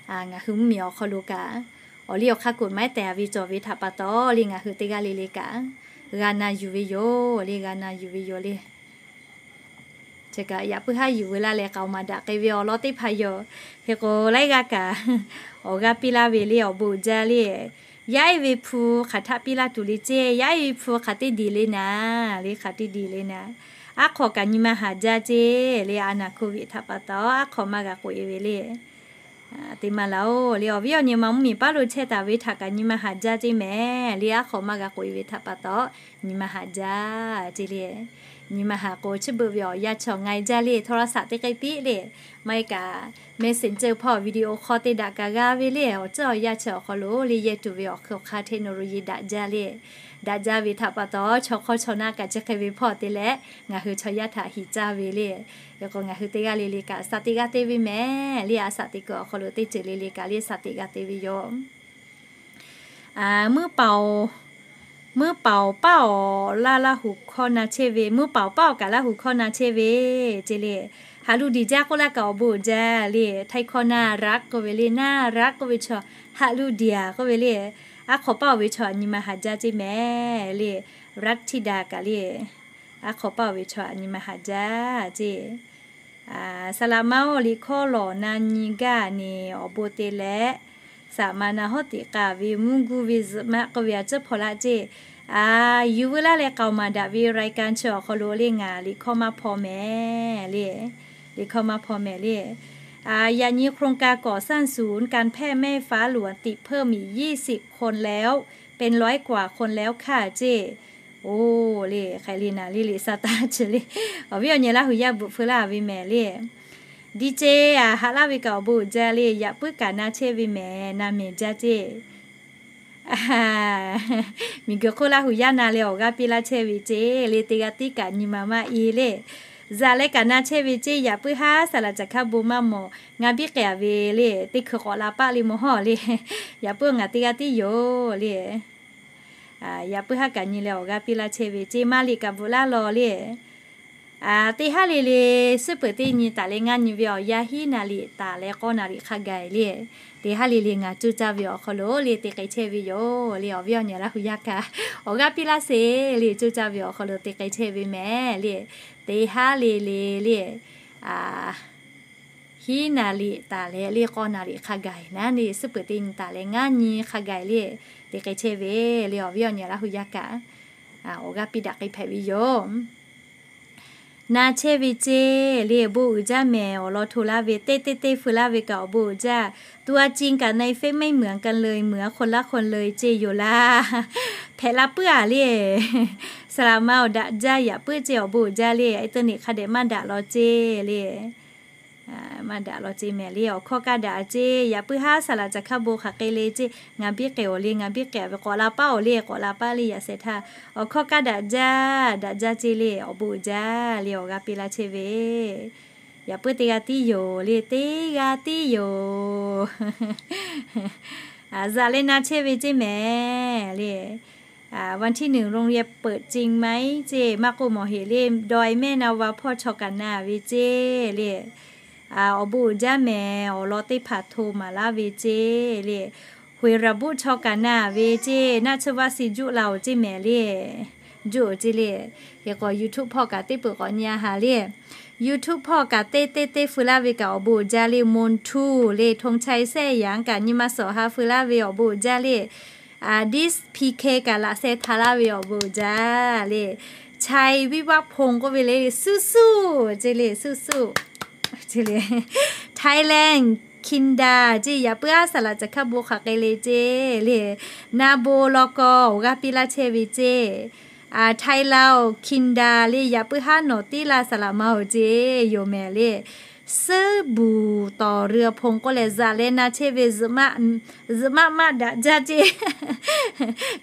Ngaˬ hui mvuhˇmiˬ awˬ hk'aw lo kaꞈ awˬ liˇ awˬ hk'aˇ กฎหมาย tehˬ-a ve cawˬ ve htaꞈ pa taw le ngaˬ hui teˇ g'aˇ le le kaꞈ g'a na yuˬ ve yoˬ le, g'a na yuˬ ve yoˬ le. Chi kaꞈ yaꞈ puiˉ haˉ yuˬ veu laˇ leh k'aoˍ maˍ daꞈ k'ai ve awˬ lawn teˇ hpaˍ yoˬ. Hk'e k'o laiˉ g'aˇ kaꞈ awˬ g'aˇ piˇ laˇ ve le awˬ bon uiˍ jaˇ le. Yaˇ e ve hpu hk'aˬ htaˆ piˇ laˇ tuˬ le ceˇ, yaˇ e ve hpu hk'aˬ teˇ diˬ le naˍ le, hk'aˬ teˇ diˬ le naˍ. Aˉ hk'awꞈ kaꞈ nyi ma haˍ jaˇ ceˇ le, a naˍ hk'oˆ viꞈ htaꞈ pa taw aˉ hk'awꞈ maˇ g'a k'oꞈ e ve le. Teˇ maˇ laˬ-oˬ le, awˬ viˉ awˬ nyi ma mvuhˇmiˬ paˉ lo chehˇ taˍ ve htaꞈ kaꞈ nyi ma haˍ jaˇ ceˇ mehˍ le, aˉ hk'awꞈ maˇ g'a k'oꞈ e ve htaꞈ pa taw nyi ma haˍ jaˇ ceˇ le. Nyi ma haˍ k'o chi beuꞈ ve awˬ yanˇ chi awˬ nga e jaˇ le, โทรศัพท์ teˇ k'ai piˇ le, maˇ heˆ kaꞈ Messenger hpawˇ video call te daꞈ kaꞈ g'a ve le, awˬ ceuˬ awˬ yanˇ chi awˬ hk'aw lo le yehˇ tuˬ ve awˬ hk'e awˬ hk'aˇ technology daꞈ jaˇ le. Daꞈ jaˇ ve htaꞈ pa taw chaw hk'awˇ chaw naˆ kaꞈ chi hk'e ve hpawˇ te leh ngaˬ hui chaw yaˇ htaꞈ hiꞈ caˇ ve le. Hk'e k'o ngaˬ hui teˇ g'aˇ le le kaꞈ shaˍ teꞈ g'a te ve mehˍ le, a shaˍ teꞈ kuiˬ awˬ hk'aw lo teˇ ceuˬ le le kaꞈ le shaˍ teꞈ g'a te ve yoˬ. Muiˇ paoˍ, muiˇ paoˍ paˉ awˬ laˇ Laˇ hu hkawˇ na chehˇ ve, muiˇ paoˍ paˉ awˬ kaꞈ Laˇ hu hkawˇ na chehˇ ve ceˇ le. Haꞈ lu diˬ jaˇ k'oˆ laˇ kaꞈ awˬ bon uiˍ jaˇ le. Htaiˇ hkawˇ naˇ รัก k'oˆ ve le, naˇ รัก k'oˆ ve chaw haꞈ lu diˬ-a k'oˆ ve le. Aˉ hk'awꞈ paˉ-oˬ ve chaw htaꞈ nyi ma haˍ jaˇ ceˇ mehˍ le, รักธิดา kaꞈ le. Aˉ hk'awꞈ paˉ-oˬ ve chaw htaꞈ nyi ma haˍ jaˇ ceˇ. Saˍ laꞈ ma-oˬ, liꞈ hkawˇ lawˬ na nyi gaˇ ni awˬ bon te leh, saˍ ma na hawˉ teꞈ k'aˍ ve mvuhˇ guˇ ve zuhꞈ maˆ k'oˆ ve a ciˉ hpaw laˇ ceˇ. A, yuˬ veu laˇ leh k'aoˍ maˍ daꞈ ve รายการ chi awˬ hk'aw lo le ngaˬ liꞈ hkawˇ maˇ hpaw mehˍ le. Liꞈ hkawˇ maˇ hpaw mehˍ le. Yaꞈ nyi โครงการก่อสร้างศูนย์การแพทย์แม่ฟ้าหลวง ติดเพิ่มอีกยี่สิบคนแล้ว เป็นร้อยกว่าคนแล้วค่ะ ceˇ. Oˇ le, hk'e le naˍ le liꞈ sa taˇ chi le. Awˬ viˉ awˬ nyi Laˇ hu yaˇ bvuhꞈ feu laˇ ve mehˍ le. Di ceˇ, a, haꞈ laˇ ve kaꞈ awˬ bon uiˍ jaˇ le, yaꞈ puiˉ kaꞈ na chehˇ ve mehˍ, na mehˍ jaˇ ceˇ. Miˬguiˬ hk'oˆ Laˇ hu yaˇ na leh awˬ g'aˇ piˇ laˇ chehˇ ve ceˇ le, teˇ g'aˇ tiˉ kaꞈ nyi ma maˇ e le. Zaꞈ leh kaꞈ na chehˇ ve ceˇ, yaꞈ puiˉ haˉ saˍ laꞈ caˬ hkaˇ bon maˇ mawˬ, ngaˬ biˇ k'ai-a ve le, teˇ hkui k'awꞈ la paˆ le mawˬ hawˇ le. Yaꞈ puiˉ ngaˬ teˇ g'aˇ tiˉ yoˬ le. Yaꞈ puiˉ haˉ kaꞈ nyi leh awˬ g'aˇ piˇ laˇ chehˇ ve ceˇ, maˇ liꞈ kaꞈ bvuhꞈ laˇ law le. Teˇ haˉ le le, suhˉ peuˬ teˇ nyi taˍ leh ngaˇ nyi ve awˬ yanˇ hiˉ naˍ riˍ taˍ leh k'awˇ naˍ riˍ hk'a gaˬ le. Teˇ haˉ le le ngaˬ coˇ caˇ ve awˬ hk'aw lo le te k'ai chehˇ ve yoˬ le. Awˬ viˉ awˬ nyi Laˇ hu yaˇ kaꞈ awˬ g'aˇ piˇ laˇ sheˍ le, coˇ caˇ ve awˬ hk'aw lo te k'ai chehˇ ve mehˍ le. Teˇ haˉ le le le, hiˉ naˍ riˍ taˍ leh le k'awˇ naˍ riˍ hk'a gaˬ naˉ le, suhˉ peuˬ teˇ nyi taˍ leh ngaˇ nyi hk'a gaˬ le te k'ai chehˇ ve le. Awˬ viˉ awˬ nyi Laˇ hu yaˇ kaꞈ awˬ g'aˇ piˇ daꞈ k'ai hpehꞈ ve yoˬ. Na chehˇ ve ceˇ le, bon uiˍ jaˇ mehˍ. Awˬ lawn hto laˇ ve teˇ teˇ teˇ feu laˇ ve kaꞈ awˬ bon uiˍ jaˇ. ตัวจริงกับในเฟซไม่เหมือนกันเลย เหมือนคนละคนเลย ceˇ yoˬ laˇ. Hpehꞈ la puiˉ-a le. Saˍ laꞈ ma awˬ daꞈ jaˇ, yaꞈ puiˉ ceˇ awˬ bon uiˍ jaˇ le. Internet hk'a dehꞈ maˇ daꞈ law ceˇ le. Maˇ daꞈ law ceˇ mehˍ le. Awˬ hkawˇ kaˇ daꞈ ceˇ, yaꞈ puiˉ haˉ saˍ laꞈ caˬ hkaˇ bon hk'aˬ hk'e le ceˇ, ngaˬ biˇ k'ai-oˬ le, ngaˬ biˇ k'ai-a ve k'awꞈ la paˆ-oˬ le, k'awꞈ la paˆ le yaꞈ shehˍ htaˇ. Awˬ hkawˇ kaˇ daꞈ jaˇ, daꞈ jaˇ ceˇ le, awˬ bon uiˍ jaˇ le awˬ g'aˇ piˇ laˇ chehˇ ve. Yaꞈ puiˉ teˇ g'aˇ tiˉ yoˬ le, teˇ g'aˇ tiˉ yoˬ. Zaꞈ leh na chehˇ ve ceˇ mehˍ le. วันที่หนึ่ง โรงเรียนเปิดจริงไหม ceˇ maˇ k'oˆ mawˬ heˍ le, ดอยแม่นาวา พ่อ chaw kaꞈ na ve ceˇ le. Awˬ bon uiˍ jaˇ mehˍ, awˬ lawn teˇ hpaˍ hto maˍ laˇ ve ceˇ le. Huiˍ raˍ buˆ chaw kaꞈ na ve ceˇ, naˆ tsuhˇ vaˆ si juˆ la-oˬ ceˇ mehˍ le. Juˆ-oˬ ceˇ le. Hk'e k'o YouTube hpawˇ kaꞈ teˇ peuˬ k'awꞈ nyi-a haˍ le. YouTube hpawˇ kaꞈ teˇ teˇ teˇ feu laˇ ve kaꞈ awˬ bon uiˍ jaˇ le, มนต์ทู le, ธงชัย แซ่หยาง kaꞈ nyi ma sawˍ ha feu laˇ ve awˬ bon uiˍ jaˇ le. This PK kaꞈ laꞈ sheh htaꞈ laˇ ve awˬ bon uiˍ jaˇ le. Chai วิวัฒน์พงษ์ k'oˆ ve le, สู้ๆ ceˇ le, สู้ๆ ceˇ le. Thailand Kinda ceˇ, yaꞈ puiˉ haˉ saˍ laꞈ caˬ hkaˇ bon hk'aˬ hk'e le ceˇ le. Na bon law kawˇ awˬ g'aˇ piˇ laˇ chehˇ ve ceˇ. Thailand Kinda le, yaꞈ puiˉ haˉ nawˬ tiˉ la saˍ laꞈ ma-oˬ ceˇ yoˬ mehˍ le. ซื้อบู่ ต่อเรือพง k'oˆ leh zaꞈ leh na chehˇ ve, zuhꞈ maˆ maˆ daꞈ jaˇ ceˇ.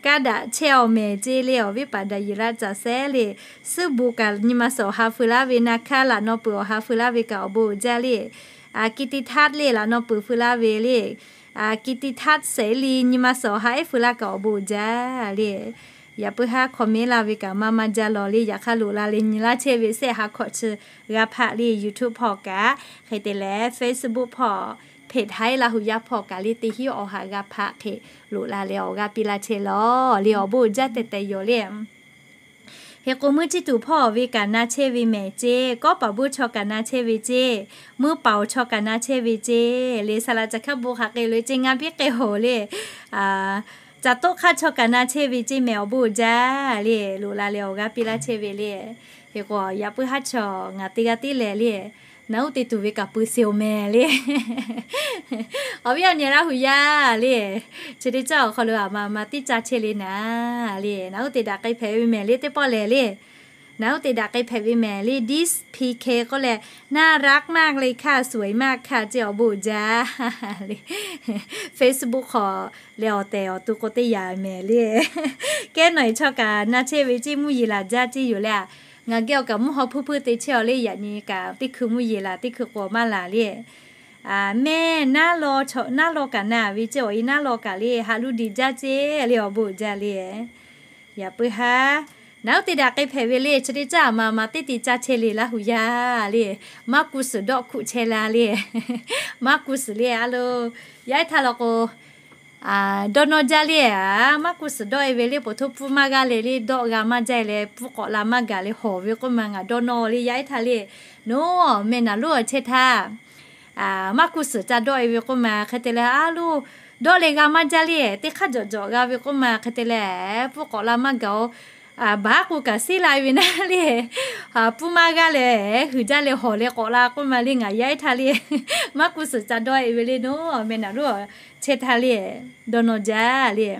Kaˇ daꞈ chehˇ-aw mehˍ ceˇ le, awˬ viˉ paˍ daꞈ yiˍ laˇ caˬ sehˉ le. ซื้อบู่ kaꞈ nyi ma sawˍ ha feu laˇ ve, na hkaˇ laꞈ naw peuˬ awˬ ha feu laˇ ve kaꞈ awˬ bon uiˍ jaˇ le. กิตติทัศน์ le, laꞈ naw peuˬ feu laˇ ve le. กิตติทัศน์ เสรี nyi ma sawˍ ha ehˉ feu laˇ kaꞈ awˬ bon uiˍ jaˇ le. Yaꞈ puiˉ haˉ comment laˇ ve kaꞈ maˇ maˇ jaˇ law le, yaꞈ hk'aˇ loꞈ la leh nyi laˇ chehˇ ve sehˆ ha hkawꞈ chi g'a hpaˆ le. YouTube hpawˇ kaꞈ hk'e te leh Facebook hpawˇ, เพจ Laˇ hu yaˇ hpawˇ kaꞈ le, teˇ hinˉ awˬ ha g'a hpaˆ hk'e loꞈ la leh awˬ g'aˇ piˇ laˇ chehˇ law le, awˬ bon uiˍ jaˇ tehꞈ tehꞈ yoˬ le. Hk'e k'o, muˇ Ciˇ tuˬ hpawˇ ve kaꞈ na chehˇ ve mehˍ ceˇ, Kawˉ paˍ boˇ chaw kaꞈ na chehˇ ve ceˇ, muˇ paˍ-oˬ chaw kaꞈ na chehˇ ve ceˇ le. Saˍ laꞈ caˬ hkaˇ bon hk'aˬ hk'e lo ceˇ, ngaˇ biˇ k'ai-oˬ le. Caˬ toˆ hk'aˇ chaw kaꞈ na chehˇ ve ceˇ mehˍ, awˬ bon uiˍ jaˇ le, loꞈ la leh awˬ g'aˇ piˇ laˇ chehˇ ve le. Hk'e k'o, yaꞈ puiˉ haˉ chaw ngaˬ teˇ g'aˇ tiˉ lehˬ le, naˬ uˉ te tuˬ ve kaꞈ pui sheˍ-oˬ mehˍ le. Awˬ viˉ awˬ nyi Laˇ hu yaˇ le, chi teˇ caˇ awˬ hk'aw lo aˬ ma ma tiˉ caˇ chehˇ le naˍ le, naˬ uˉ te daꞈ k'ai hpehꞈ ve mehˍ le teˇ pawˆ lehˬ le. Naˬ uˉ te daꞈ k'ai hpehꞈ ve mehˍ le, this PK k'oˆ leh, น่ารักมากเลยค่ะ สวยมากค่ะ ceˇ, awˬ bon uiˍ jaˇ le. Facebook hk'aw leh awˬ tehˬ awˬ to k'o teˇ yanˇ mehˍ le. Kehˉ nawˬ-e chaw kaꞈ na chehˇ ve ceˇ, mvuhˇ yeˬ laˬ jaˇ ceˇ yoˬ le. Ngaˬ geh awˬ kaꞈ mvuhˇ haw hpuiˇ hpuiˇ te chehˇ-aw le, yaꞈ nyi kaꞈ teˇ hkui mvuhˇ yeˬ laˬ, teˇ hkui k'awꞈ maˇ laˬ le. Mehˇ naˉ law kaꞈ na ve ceˇ, awˬ e naˉ law kaꞈ le, haꞈ lu diꞈ jaˇ ceˇ le, awˬ bon uiˍ jaˇ le. Yaꞈ puiˉ haˉ naˬ uˉ te daꞈ k'ai hpehꞈ ve le, chi teˇ caˇ aˬ ma ma teˇ te caˇ chehˇ le Laˇ hu yaˇ le. Maˇ ku suhˍ dawˆ hkuˆ chehˇ la le. Maˇ ku suhˍ le a lo, yaˇ ehˉ htaˇ law k'o, dawˇ nawˇ jaˇ le. Maˇ ku suhˍ dawˆ-e ve le, poˬ htoˇ pfuhˇ maˇ g'aˇ leh le, dawˆ g'a maˇ jaˇ leh pfuhˇ k'awꞈ la maˇ gaˬ leh hawˬ ve k'oˆ ma, ngaˬ dawˇ nawˇ le, yaˇ ehˉ htaˇ le. Nawˬ meh naˬ lonˉ awˬ chehˇ htaˇ, maˇ ku suhˍ ca dawˆ-e ve k'oˆ ma, hk'e te leh a lo, Dawˆ leh g'a maˇ jaˇ le. Teˇ hk'aˇ jawꞈ jawꞈ g'a ve k'oˆ ma hk'e te leh, pfuhˇ k'awꞈ la maˇ gaˬ-oˬ. Baˬ k'o kaꞈ seˉ la ve naˉ le. Pfuhˇ maˇ g'aˇ leh, huiˍ jaˇ leh hawˬ leh k'awꞈ la k'oˆ ma le, ngaˬ yaˇ iˉ htaˇ le. Maˇ kuˇ suhˍ ca dawˇ-e ve le naˉ, meh naˬ lonˉ chehˇ htaˇ le, dawˇ nawˇ jaˇ le.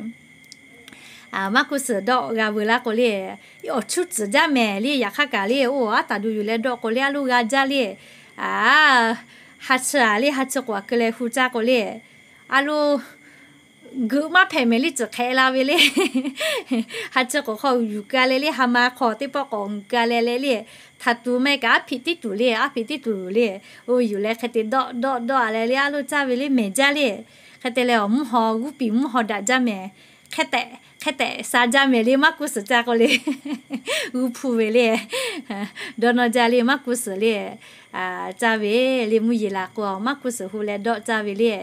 Maˇ kuˇ suhˍ dawˆ g'a veu laˇ k'o le, awˬ chuˇ tcuhˍ jaˇ mehˍ le. Yaꞈ hk'aˇ kaꞈ le, oˇ aˉ taˍ du yuˬ leh dawˆ k'o le, a loˇ g'a jaˇ le. Ha chi a le, ha chi k'oꞈ a keu leh hu caˇ k'o le, a loˇ geuꞈ maˇ hpehꞈ mehˍ le, tcuhˍ hk'ehꞈ la ve le. Ha chi k'oꞈ hk'aw yuˬ ka leh le, ha ma hk'aw teˇ pawˆ k'awꞈ ka leh leh le, htaꞈ tuˬ maˇ heˆ kaꞈ aˉ hpiꞈ tiˉ tuˬ le, aˉ hpiꞈ tiˉ tuˬ le. Oˇ yuˬ leh hk'e te dawˆ dawˆ dawˆ a leh le, a loˇ caˇ ve le mehˍ jaˇ le. Hk'e te leh awˬ mvuhˇ haw g'uˇ piˍ mvuhˇ haw daꞈ jaˇ mehˍ. Hk'e tehꞈ hk'e tehꞈ sha jaˇ mehˍ le, maˇ kuˇ suhˍ caˇ k'o le, g'uˇ hpu ve le. Dawˇ nawˇ jaˇ le, maˇ kuˇ suhˍ le. Caˇ ve le, mvuhˇ yeˬ laˬ k'o maˇ kuˇ suhˍ hu leh dawˆ caˇ ve le.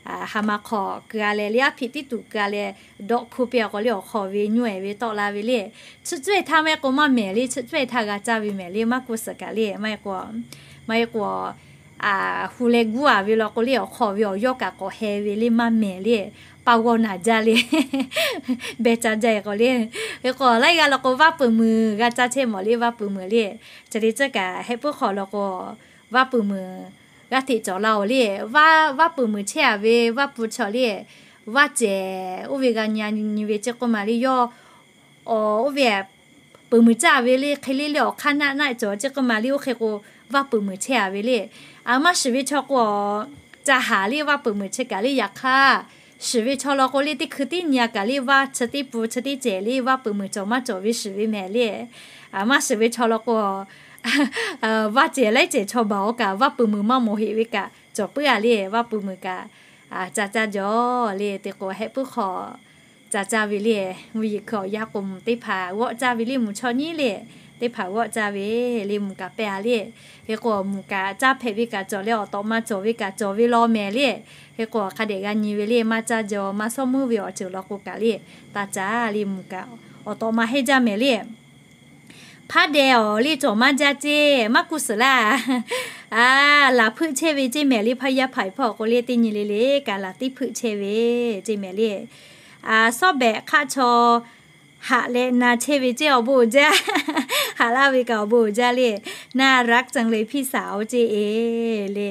Ha ma hk'aw keu a leh le, aˉ hpiꞈ tiˉ tuˬ keu a leh dawˆ hkuˇ piˇ a k'o le, awˬ hk'aw ve nyuˇ-ehˍ ve tawˆ la ve le. Chi cuˇ-e htaˇ maˇ heˆ k'o maˇ mehˍ le, chi cuˇ-e htaˇ g'a caˇ ve mehˍ le, maˇ kuˇ suhˍ kaꞈ le. Maˇ heˆ k'o, maˇ heˆ k'o hu leh guˇ a ve law k'o le, awˬ hk'aw ve awˬ yawˇ kaꞈ k'awꞈ heh ve le, maˇ mehˍ le. Pa g'awˇ naˬ jaˇ le. Behˇ caˇ jaˇ-e k'o le. Hk'e k'o laiˉ g'aˇ law k'o, vaˇ peuˬ muiˬ g'a caˇ chehˇ mawˬ le, vaˇ peuˬ muiˬ le. Chi le tcuhˉ kaꞈ heh puiˉ hk'aw law k'o, vaˇ peuˬ muiˬ g'aˇ hteꞈ cawˬ laˇ-oˬ le. Vaˇ peuˬ muiˬ chehˇ a ve vaˇ peuˬ chaw le, vaˇ cehˬ oˇ ve g'a nyi nyi ve ceˇ k'oˆ ma le, yawˇ oˇ ve peuˬ muiˬ caˇ ve le, hk'e le le awˬ hk'aˇ naˆ naˆ cawˬ ceˇ k'oˆ ma le. Oˇ hk'e k'o, vaˇ peuˬ muiˬ chehˇ a ve le. A maˇ shiˍ ve chaw k'o, ca haˍ le, vaˇ peuˬ muiˬ chi kaꞈ le. Yaꞈ hk'aˇ, shiˍ ve chaw law k'o le, teˇ hkui tiˉ nyi a kaꞈ le, vaˇ chi teˇ pun chi teˇ cehˬ le, vaˇ peuˬ muiˬ cawˬ maˇ cawˬ ve shiˍ ve mehˍ le. A maˇ shiˍ ve chaw law k'o, vaˇ cehˬ laiˉ cehˬ chaw baˬ-oˬ kaꞈ, vaˇ peuˬ muiˬ maˇ mawˬ heꞈ ve kaꞈ cawˬ puiˉ a le. Vaˇ peuˬ muiˬ kaꞈ ca caˇ jaw le. Te k'o heh puiˉ hk'aw ca caˇ ve le. Mvuhˇ yeˬ hkui awˬ yaˇ k'o mvuhˬ teˇ hpaˍ g'awˆ caˇ ve le, mvuhˬ chaw nyiˉ le. Teˇ hpaˍ g'awˆ caˇ ve le, mvuhˬ kaꞈ pehˇ a le. Hk'e k'o mvuhˬ kaꞈ caˇ hpehꞈ ve kaꞈ cawˬ leh, awˬ tawꞈ ma cawˬ ve kaꞈ cawˬ ve law mehˍ le. Hk'e k'o hk'a dehꞈ g'a nyi ve le, maˇ caˇ jaw, maˇ shawˉ muˉ ve awˬ ceuˬ law k'o kaꞈ le, taˇ caˇ le, mvuhˬ kaꞈ awˬ tawꞈ ma hehnˇ jaˇ mehˍ le. Hpaˉ deh awˬ le cawˬ maˇ jaˇ ceˇ, maˇ kuˇ suhˍ laˇ. A, laˬ hpeuˆ chehˇ ve ceˇ mehˍ le, hpaˇ yaˇ hpaˍ hpawˇ k'o le, teˇ nyi le le kaꞈ laˬ tiˉ hpeuˆ chehˇ ve ceˇ mehˍ le. A, sawˉ behꞈ hk'aˆ chaw haꞈ leh na chehˇ ve ceˇ awˬ bon uiˍ jaˇ. Haꞈ laˇ ve kaꞈ awˬ bon uiˍ jaˇ le. Na raꞈ caˇ le hpiˇ saˍ-oˬ ceˇ e le.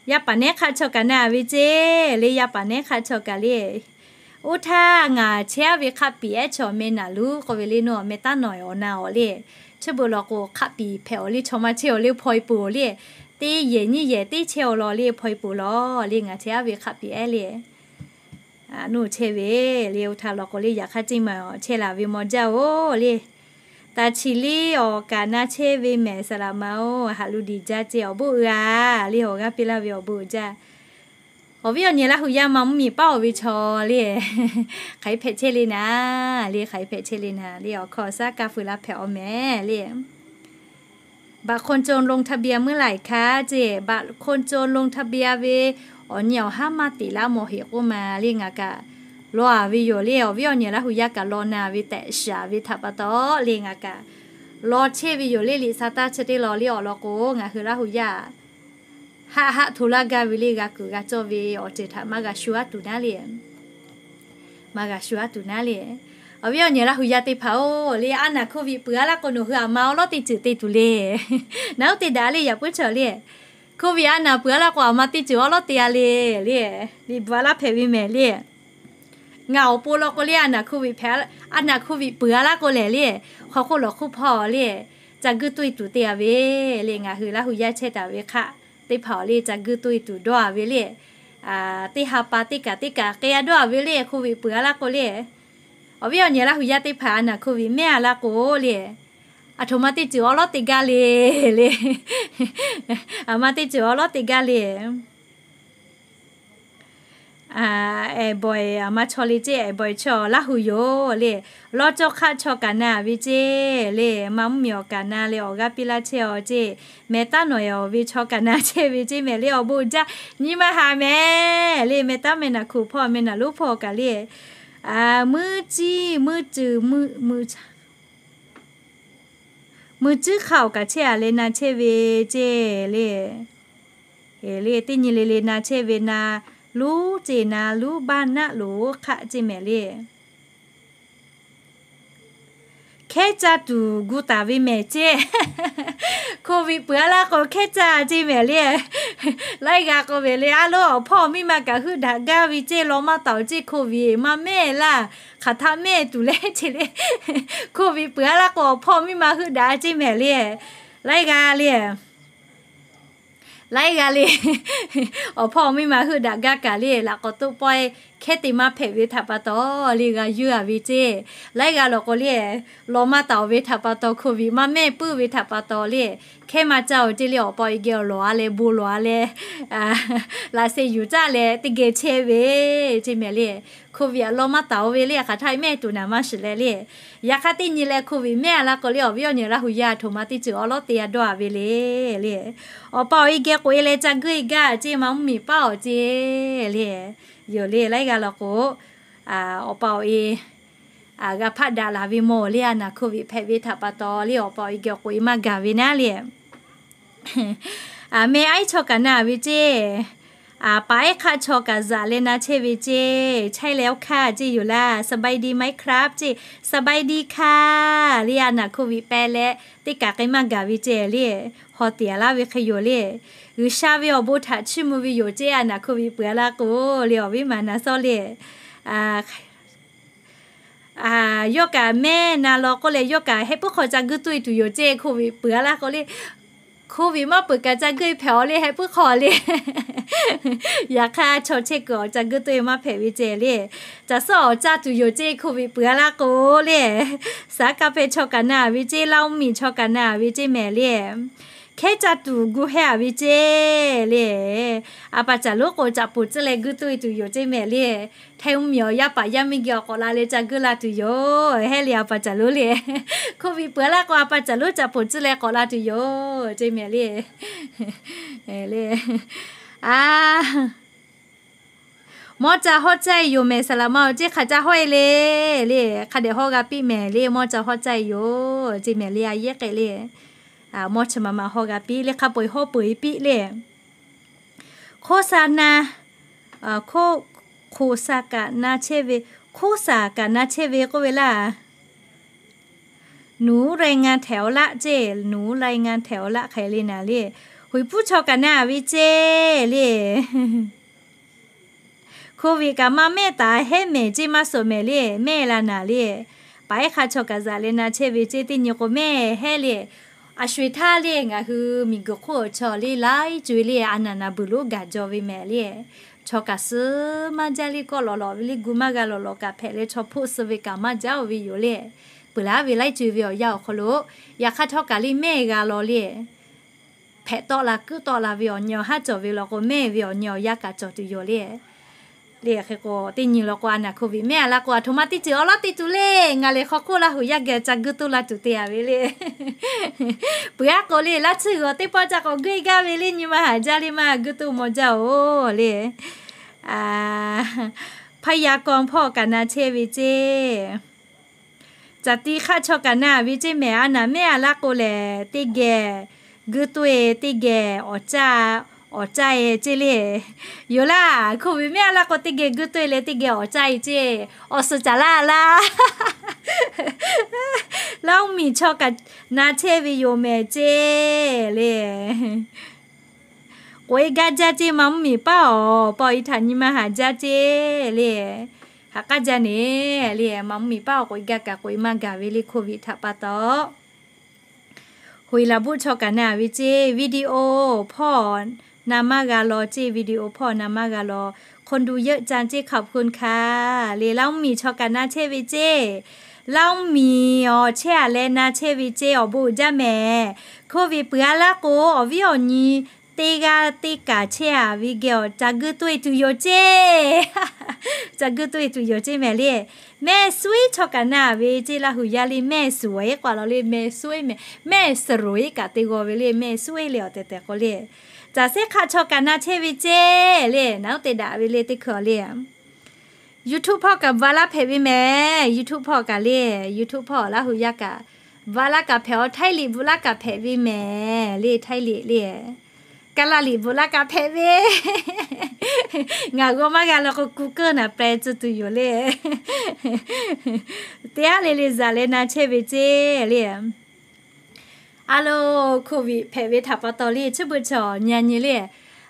Yaˇ paˍ nehˉ hk'aˆ chaw kaꞈ na ve ceˇ le, yaˇ paˍ nehˉ hk'aˆ chaw kaꞈ le. Oˇ htaˇ ngaˬ chehˇ ve hk'aˆ piˍ ehˉ chaw meh naˬ luˉ k'oˆ ve le, nawˬ meh taˉ nawˬ awˬ na awˬ le. Chi beuꞈ law k'o hk'aˆ piˍ hpehꞈ awˬ le chaw maˇ chehˇ awˬ le, hpaw e peuˬ awˬ le. Teˇ yehˬ nyiˇ yehˬ teˇ chehˇ awˬ lawn le, hpaw e peuˬ law le, ngaˬ chehˇ ve hk'aˆ piˍ ehˉ le. Nawˬ chehˇ ve le, oˇ htaˇ law k'o le, yaꞈ hk'aˇ ceˇ maˬ chehˇ laˬ ve maw jaˇ-oˬ le. Taˍ chiˍ liˇ awˬ kaꞈ na chehˇ ve mehˍ saˍ laꞈ ma-oˬ, haꞈ lu diˬ jaˇ ceˇ awˬ bon uiˍ a le, awˬ g'aˇ piˇ laˇ ve awˬ bon uiˍ jaˇ. Awˬ viˉ awˬ nyi Laˇ hu yaˇ maˇ mvuhˇ miˬ paˉ awˬ ve chaw le, hk'aˬ hk'e hpehꞈ chehˇ le naˍ le, hk'aˬ hk'e hpehꞈ chehˇ le naˍ le, awˬ hkawˇ awˬ shaˉ kaˇ feu la hpehꞈ awˬ mehˍ le. บัตรคนจนลงทะเบียนเมื่อไหร่คะ ceˇ, บัตรคนจนลงทะเบียน ve awˬ nyi awˬ haˉ maˇ teꞈ laˇ mawˬ heꞈ k'oˆ ma le, ngaˬ kaꞈ law a ve yoˬ le. Awˬ viˉ awˬ nyi Laˇ hu yaˇ kaꞈ law na ve tehꞈ shiˍ ve htaꞈ pa taw le, ngaˬ kaꞈ law chehˇ ve yoˬ le. Liꞈ sha taˇ chi teˇ law le, awˬ lawn k'o ngaˬ hui Laˇ hu yaˇ haˆ haˆ hto laˇ gaˇ ve le, g'a kuiˬ g'a cawˇ ve awˬ ceuˬ htaꞈ maˇ g'a shu aˉ tuˬ naˉ le. Maˇ g'a shu aˉ tuˬ naˉ le. Awˬ viˉ awˬ nyi Laˇ hu yaˇ teˇ hpaˍ-oˬ le, a naˬ โควิด peuˬ a laˇ k'o nawˬ hui aˬ ma awˉ lawˉ teˇ ceuˬ te tuˬ le. Naˉ oˇ te daꞈ le, yaꞈ puiˉ chaw le. โควิด a naˬ peuˬ a laˇ k'o aˬ ma teˇ ceuˬ awˉ lawˉ te a le le. Liꞈ bvuhꞈ a laˇ hpehꞈ ve mehˍ le. Ngaˬ awˬ pon law k'o le, a naˬ โควิด hpehꞈ, a naˬ โควิด peuˬ a laˇ k'o lehˬ le, hk'aw hk'oˆ lawˬ hk'oˆ hpawˇ le, ca guiˇ toˇ e tuˬ te a ve le. Ngaˬ hui Laˇ hu yaˇ chehˇ taˍ ve hk'aˆ teˇ hpaˍ awˬ le ca guiˇ toˇ e tuˬ dawˇ a ve le. Teˇ ha pa teˇ kaꞈ teˇ kaꞈ k'ai a dawˇ a ve le, โควิด peuˬ a laˇ k'o le. Awˬ viˉ awˬ nyi Laˇ hu yaˇ teˇ hpaˍ a naˬ โควิด mehˉ a laˇ k'o le, aˬ htoꞈ ma teˇ ceuˬ awˉ lawˉ te gaˇ le le. Aˬ ma teˇ ceuˬ awˉ lawˉ te gaˇ le. Ehˍ bawˬ-eˬ, aˬ ma chaw le ceˇ, ehˍ bawˬ-eˬ chaw Laˇ hu yoˬ le. Lawˇ cawˇ hk'aˆ chaw kaꞈ na ve ceˇ le. Ma mvuhˇ miˬ awˬ kaꞈ na le, awˬ g'aˇ piˇ laˇ chehˇ-aˬ ceˇ. Meh taˉ nawˬ-eˬ awˬ ve chaw kaꞈ na chehˇ ve ceˇ mehˍ le, awˬ bon uiˍ jaˇ. Nyi ma haˍ mehˍ le, meh taˉ meh naˬ hkuꞈ hpawˇ meh naˬ lonˉ hpawˇ kaꞈ le. Meuˇ ciˉ meuˇ ceuˬ meuˇ, meuˇ ciˉ hk'a awˬ kaꞈ chehˇ a leh na chehˇ ve ceˇ le. le teˇ nyi le le na chehˇ ve na, luˉ ceˇ na luˉ baˇ naˆ loˍ hk'aˆ ceˇ mehˍ le. Hkehˉ caˇ tuˬ gu taˍ ve mehˍ ceˇ. Covid peuˬ a laˇ k'o hkehˉ caˇ ceˇ mehˍ le. Laiˉ g'a k'oˆ ve le, a loˉ awˬ hpawˇ miˇ ma kaꞈ heuˆ daꞈ gaˇ ve ceˇ, law maˇ taˍ-oˬ ceˇ, Covid maˇ mehˆ laˇ, hk'aˬ htaˆ mehˆ tuˬ leh ceˇ le. Covid peuˬ a laˇ k'o awˬ hpawˇ miˇ ma heuˆ daꞈ ceˇ mehˍ le. Laiˉ g'a le. Laiˉ g'a le. Awˬ hpawˇ miˇ ma heuˆ daꞈ gaˇ kaꞈ le, laꞈ k'awꞈ toˆ pawehˇ hkehˉ te maˇ hpehꞈ ve htaꞈ pa taw le g'a yuˇ a ve ceˇ. Laiˉ g'a lawˬ k'o le, law maˇ taˍ-oˬ ve htaꞈ pa taw, Covid maˇ mehˆ puiˉ ve htaꞈ pa taw le, hkehˉ maˇ caˇ-oˬ ceˇ le, awˬ pa awˬ e geh awˬ lawˬ a leh bon lawˬ a leh, laꞈ se yuˬ caˇ leh teˇ geh chehˇ ve ceˇ mehˍ le. Covid a law maˇ taˍ-oˬ ve le, hk'aˬ htaˆ mehˆ tuˬ naˍ maˇ shiˍ leh le. Yaꞈ hk'aˇ teˇ nyi leh Covid mehˆ a laˇ k'o le, awˬ viˉ awˬ nyi Laˇ hu yaˇ htoꞈ ma teˇ ceuˬ awˉ lawˉ te a dawˇ a ve le le. Awˬ pa awˬ e geh k'oꞈ e leh ca guˇ e gaˇ ceˇ, maˇ mvuhˇ miˬ paˉ awˬ ceˇ le. Yoˬ le, laiˉ g'a lawˬ k'o, awˬ pa awˬ e g'a hpaˆ daꞈ laˬ ve mawˬ le, a naˍ Covid hpehꞈ ve htaꞈ pa taw le, awˬ pa awˬ e geh k'oꞈ e maˇ gaˬ ve naˉ le. Meh aiˉ chaw kaꞈ na ve ceˇ. Paˍ ehˉ hk'aˆ chaw kaꞈ zaꞈ leh na chehˇ ve ceˇ. Chaiˇ leh oˇ hkaˇ ceˇ yoˬ laˇ, สบายดีไหมครับ ceˇ, สบายดีค่ะ le, a naˍ Covid pehˇ leh teˇ kaꞈ k'ai maˇ gaˬ ve ceˇ le. Haw tiꞈ a laˇ ve hk'e yoˬ le. G'uiˬsha ve awˬ bon htaꞈ chiˇ mvuh ve yoˬ ceˇ, a naˍ Covid peuˬ a laˇ k'o le, awˬ viˉ maˍ na sawˉ le. Yawˇ kaꞈ mehˆ na law k'oˆ leh, yawˇ kaꞈ heh puiˉ hk'aw ca guˇ tuˆ e tuˬ yoˬ ceˇ, Covid peuˬ a laˇ k'o le. Covid maˇ peuˬ kaꞈ ca guˇ e hpehꞈ-aw le, heh puiˉ hk'aw le. Yaꞈ hk'aˇ chaw chehˇ kuiˬ awˬ ca guˇ tuˆ e maˇ hpehꞈ ve ceˇ le. Caˬ suhˉ awˬ caˇ tuˬ yoˬ ceˇ, Covid peuˬ a laˇ k'o le. Saˍ kaˇ pehˇ chaw kaꞈ na ve ceˇ, Laˇ oˇ miˬ chaw kaꞈ na ve ceˇ mehˍ le. Hkehˉ caˇ tuˬ gu heh a ve ceˇ le. A pa caˬ lonˉ k'o caꞈ poˬ tcuhˇ leh guˇ tuˆ e tuˬ yoˬ ceˇ mehˍ le. Htaiˇ mvuhˇ miˬ awˬ yaˇ paˍ yaˇ miˇ geh awˬ k'awꞈ la leh ca guˇ la tuˬ yoˬ hehˉ le, a pa caˬ lonˉ le. Covid peuˬ a laˇ k'o a pa caˬ lonˉ caꞈ poˬ tcuhˇ leh k'awꞈ la tuˬ yoˬ ceˇ mehˍ le. A, mawˇ ca hawˉ caˇ e yoˬ mehˍ, saˍ laꞈ ma awˬ ceˇ hk'aˬ ca hawˉ e le. Le hk'a dehꞈ hawˉ g'a piˇ mehˍ le, mawˇ ca hawˉ caˇ e yoˬ ceˇ mehˍ le, a yehˉ k'ai le. Mawˇ chi ma ma hawˉ g'a piˇ le, hk'a peu-eˬ hawˉ peu-eˬ piˇ le. โฆษณา, โฆษณา kaꞈ na chehˇ ve, โฆษณา kaꞈ na chehˇ ve k'oˆ ve laˇ. หนูรายงานแถวละ ceˇ, หนูรายงานแถวละ hk'e le naˍ le. Huiˍ puiˉ chaw kaꞈ na ve ceˇ le. Covid kaꞈ maˇ mehˆ taˍ hehˉ mehˍ ceˇ maˇ suhˍ mehˍ le, mehˆ la naˍ le. Paˍ ehˉ hk'aˆ chaw kaꞈ zaꞈ leh na chehˇ ve ceˇ, teˇ nyi k'o mehˆ hehˉ le. A sho-eˬ htaˇ le ngaˬ hui miˬguiˬ hk'oˆ awˬ chaw le laiˉ co-e le, a naˍ naˍ beuˬ lonˉ gaˬ jaw ve mehˍ le. Chaw kaꞈ suh maˇ jaˇ le, kawˆ lawꞈ lawꞈ ve le, gu maˇ g'a lawꞈ lawꞈ kaꞈ hpehꞈ leh chaw hpoˆ suh ve kaꞈ maˇ jaˇ-oˬ ve yoˬ le. Peuˬ laˉ ve laiˉ co-e ve awˬ yanˇ awˬ hk'aw lo, yaꞈ hk'aˇ htawˇ kaꞈ le mehˆ g'a law le. Hpehꞈ tawˆ la kuiˉ tawˆ la ve awˬ nyi awˬ haˉ cawˬ ve law k'o, mehˆ ve awˬ nyi awˬ yanˇ kaꞈ cawˬ tuˬ yoˬ le. Le hk'e k'o, teˇ nyi law k'o a naˍ Covid mehˆ a laˇ k'o, a htoꞈ ma teˇ ceuˬ awˉ lawˉ te tuˬ le. Ngaˬ lehˬ hk'aw hk'oˆ Laˇ huˍ yaˇ geh ca guˇ tuˆ la tuˬ te a ve le. Peuˬ a k'o le, laˇ tsuhˇ g'uiˬ teˇ pawˆ ca k'awꞈ guˇ e gaˇ ve le, nyi ma haˍ jaˇ le, maˇ guˇ tuˆ maw jaˇ-oˬ le. Hpaˇ yaˇ kaw hpawˇ kaꞈ na chehˇ ve ceˇ. Caˬ ti hk'aˆ chaw kaꞈ na ve ceˇ mehˍ, a naˍ mehˆ a laˇ k'o lehˬ, teˇ geh guˇ tuˆ e, teˇ geh awˬ caˇ, awˬ caˇ e ceˇ le. Yoˬ laˇ, Covid mehˆ a laˇ k'o teˇ geh guˇ tuˆ e leh teˇ geh awˬ caˇ e ceˇ. Awˬ suhˍ caˍ laˇ laˇ. Laˇ oˇ miˬ chaw kaꞈ na chehˇ ve yoˬ mehˍ ceˇ le. K'oꞈ e gaˇ jaˇ ceˇ, maˇ mvuhˇ miˬ paˉ awˬ pa awˬ e htaꞈ nyi ma haˍ jaˇ ceˇ le. Haꞈ k'aˉ jaˇ ne le, maˇ mvuhˇ miˬ paˉ awˬ k'oꞈ e gaˇ kaꞈ k'oꞈ e maˇ gaˬ ve le, Covid htaꞈ pa taw. Hoꞈ laˬ buˆ chaw kaꞈ na ve ceˇ, video hpawˇ na maˇ g'a law ceˇ, video hpawˇ na maˇ g'a law, คนดูเยอะจัง ceˇ ขอบคุณค่ะ le. Laˇ oˇ miˬ chaw kaꞈ na chehˇ ve ceˇ. Laˇ oˇ miˬ awˬ chehˇ a leh na chehˇ ve ceˇ, awˬ bon uiˍ jaˇ mehˍ. Covid peuˬ a laˇ k'o, awˬ viˉ awˬ nyi teˇ g'aˇ teˇ kaꞈ chehˇ a ve geh awˬ ca guˇ tuˆ e tuˬ yoˬ ceˇ. Ca guˇ tuˆ e tuˬ yoˬ ceˇ mehˍ le. Mehˆ suhˉ chaw kaꞈ na ve ceˇ, Laˇ huˍ yaˇ le mehˆ suhˉ e k'oˆ a law le, mehˆ suhˉ e mehˍ, mehˆ suhˉ e kaꞈ te g'aw ve le, mehˆ suhˉ e le awˬ tehˬ tehˬ k'o le. Caˬ sehˉ hk'aˆ chaw kaꞈ na chehˇ ve ceˇ le, naˬ oˉ te daꞈ ve le teˇ hkui le. YouTube hpawˇ kaꞈ bvuhꞈ laˇ hpehꞈ ve mehˍ, YouTube hpawˇ kaꞈ le, YouTube hpawˇ Laˇ huˍ yaˇ kaꞈ bvuhꞈ laˇ kaꞈ hpehꞈ, awˬ Htaiˇ liꞈ bvuhꞈ laˇ kaꞈ hpehꞈ ve mehˍ le, Htaiˇ liꞈ le. Kaˍ laˍ liꞈ bvuhꞈ la kaꞈ hpehꞈ ve. Ngaˬ g'aw maˇ g'a la k'o, Google naˍ peh tcuh tuˬ yoˬ le. Teˇ haˉ le le zaꞈ leh na chehˇ ve ceˇ le. A lo, Covid hpehꞈ ve htaꞈ pa taw le, chi beuꞈ chaw nyi nyi le.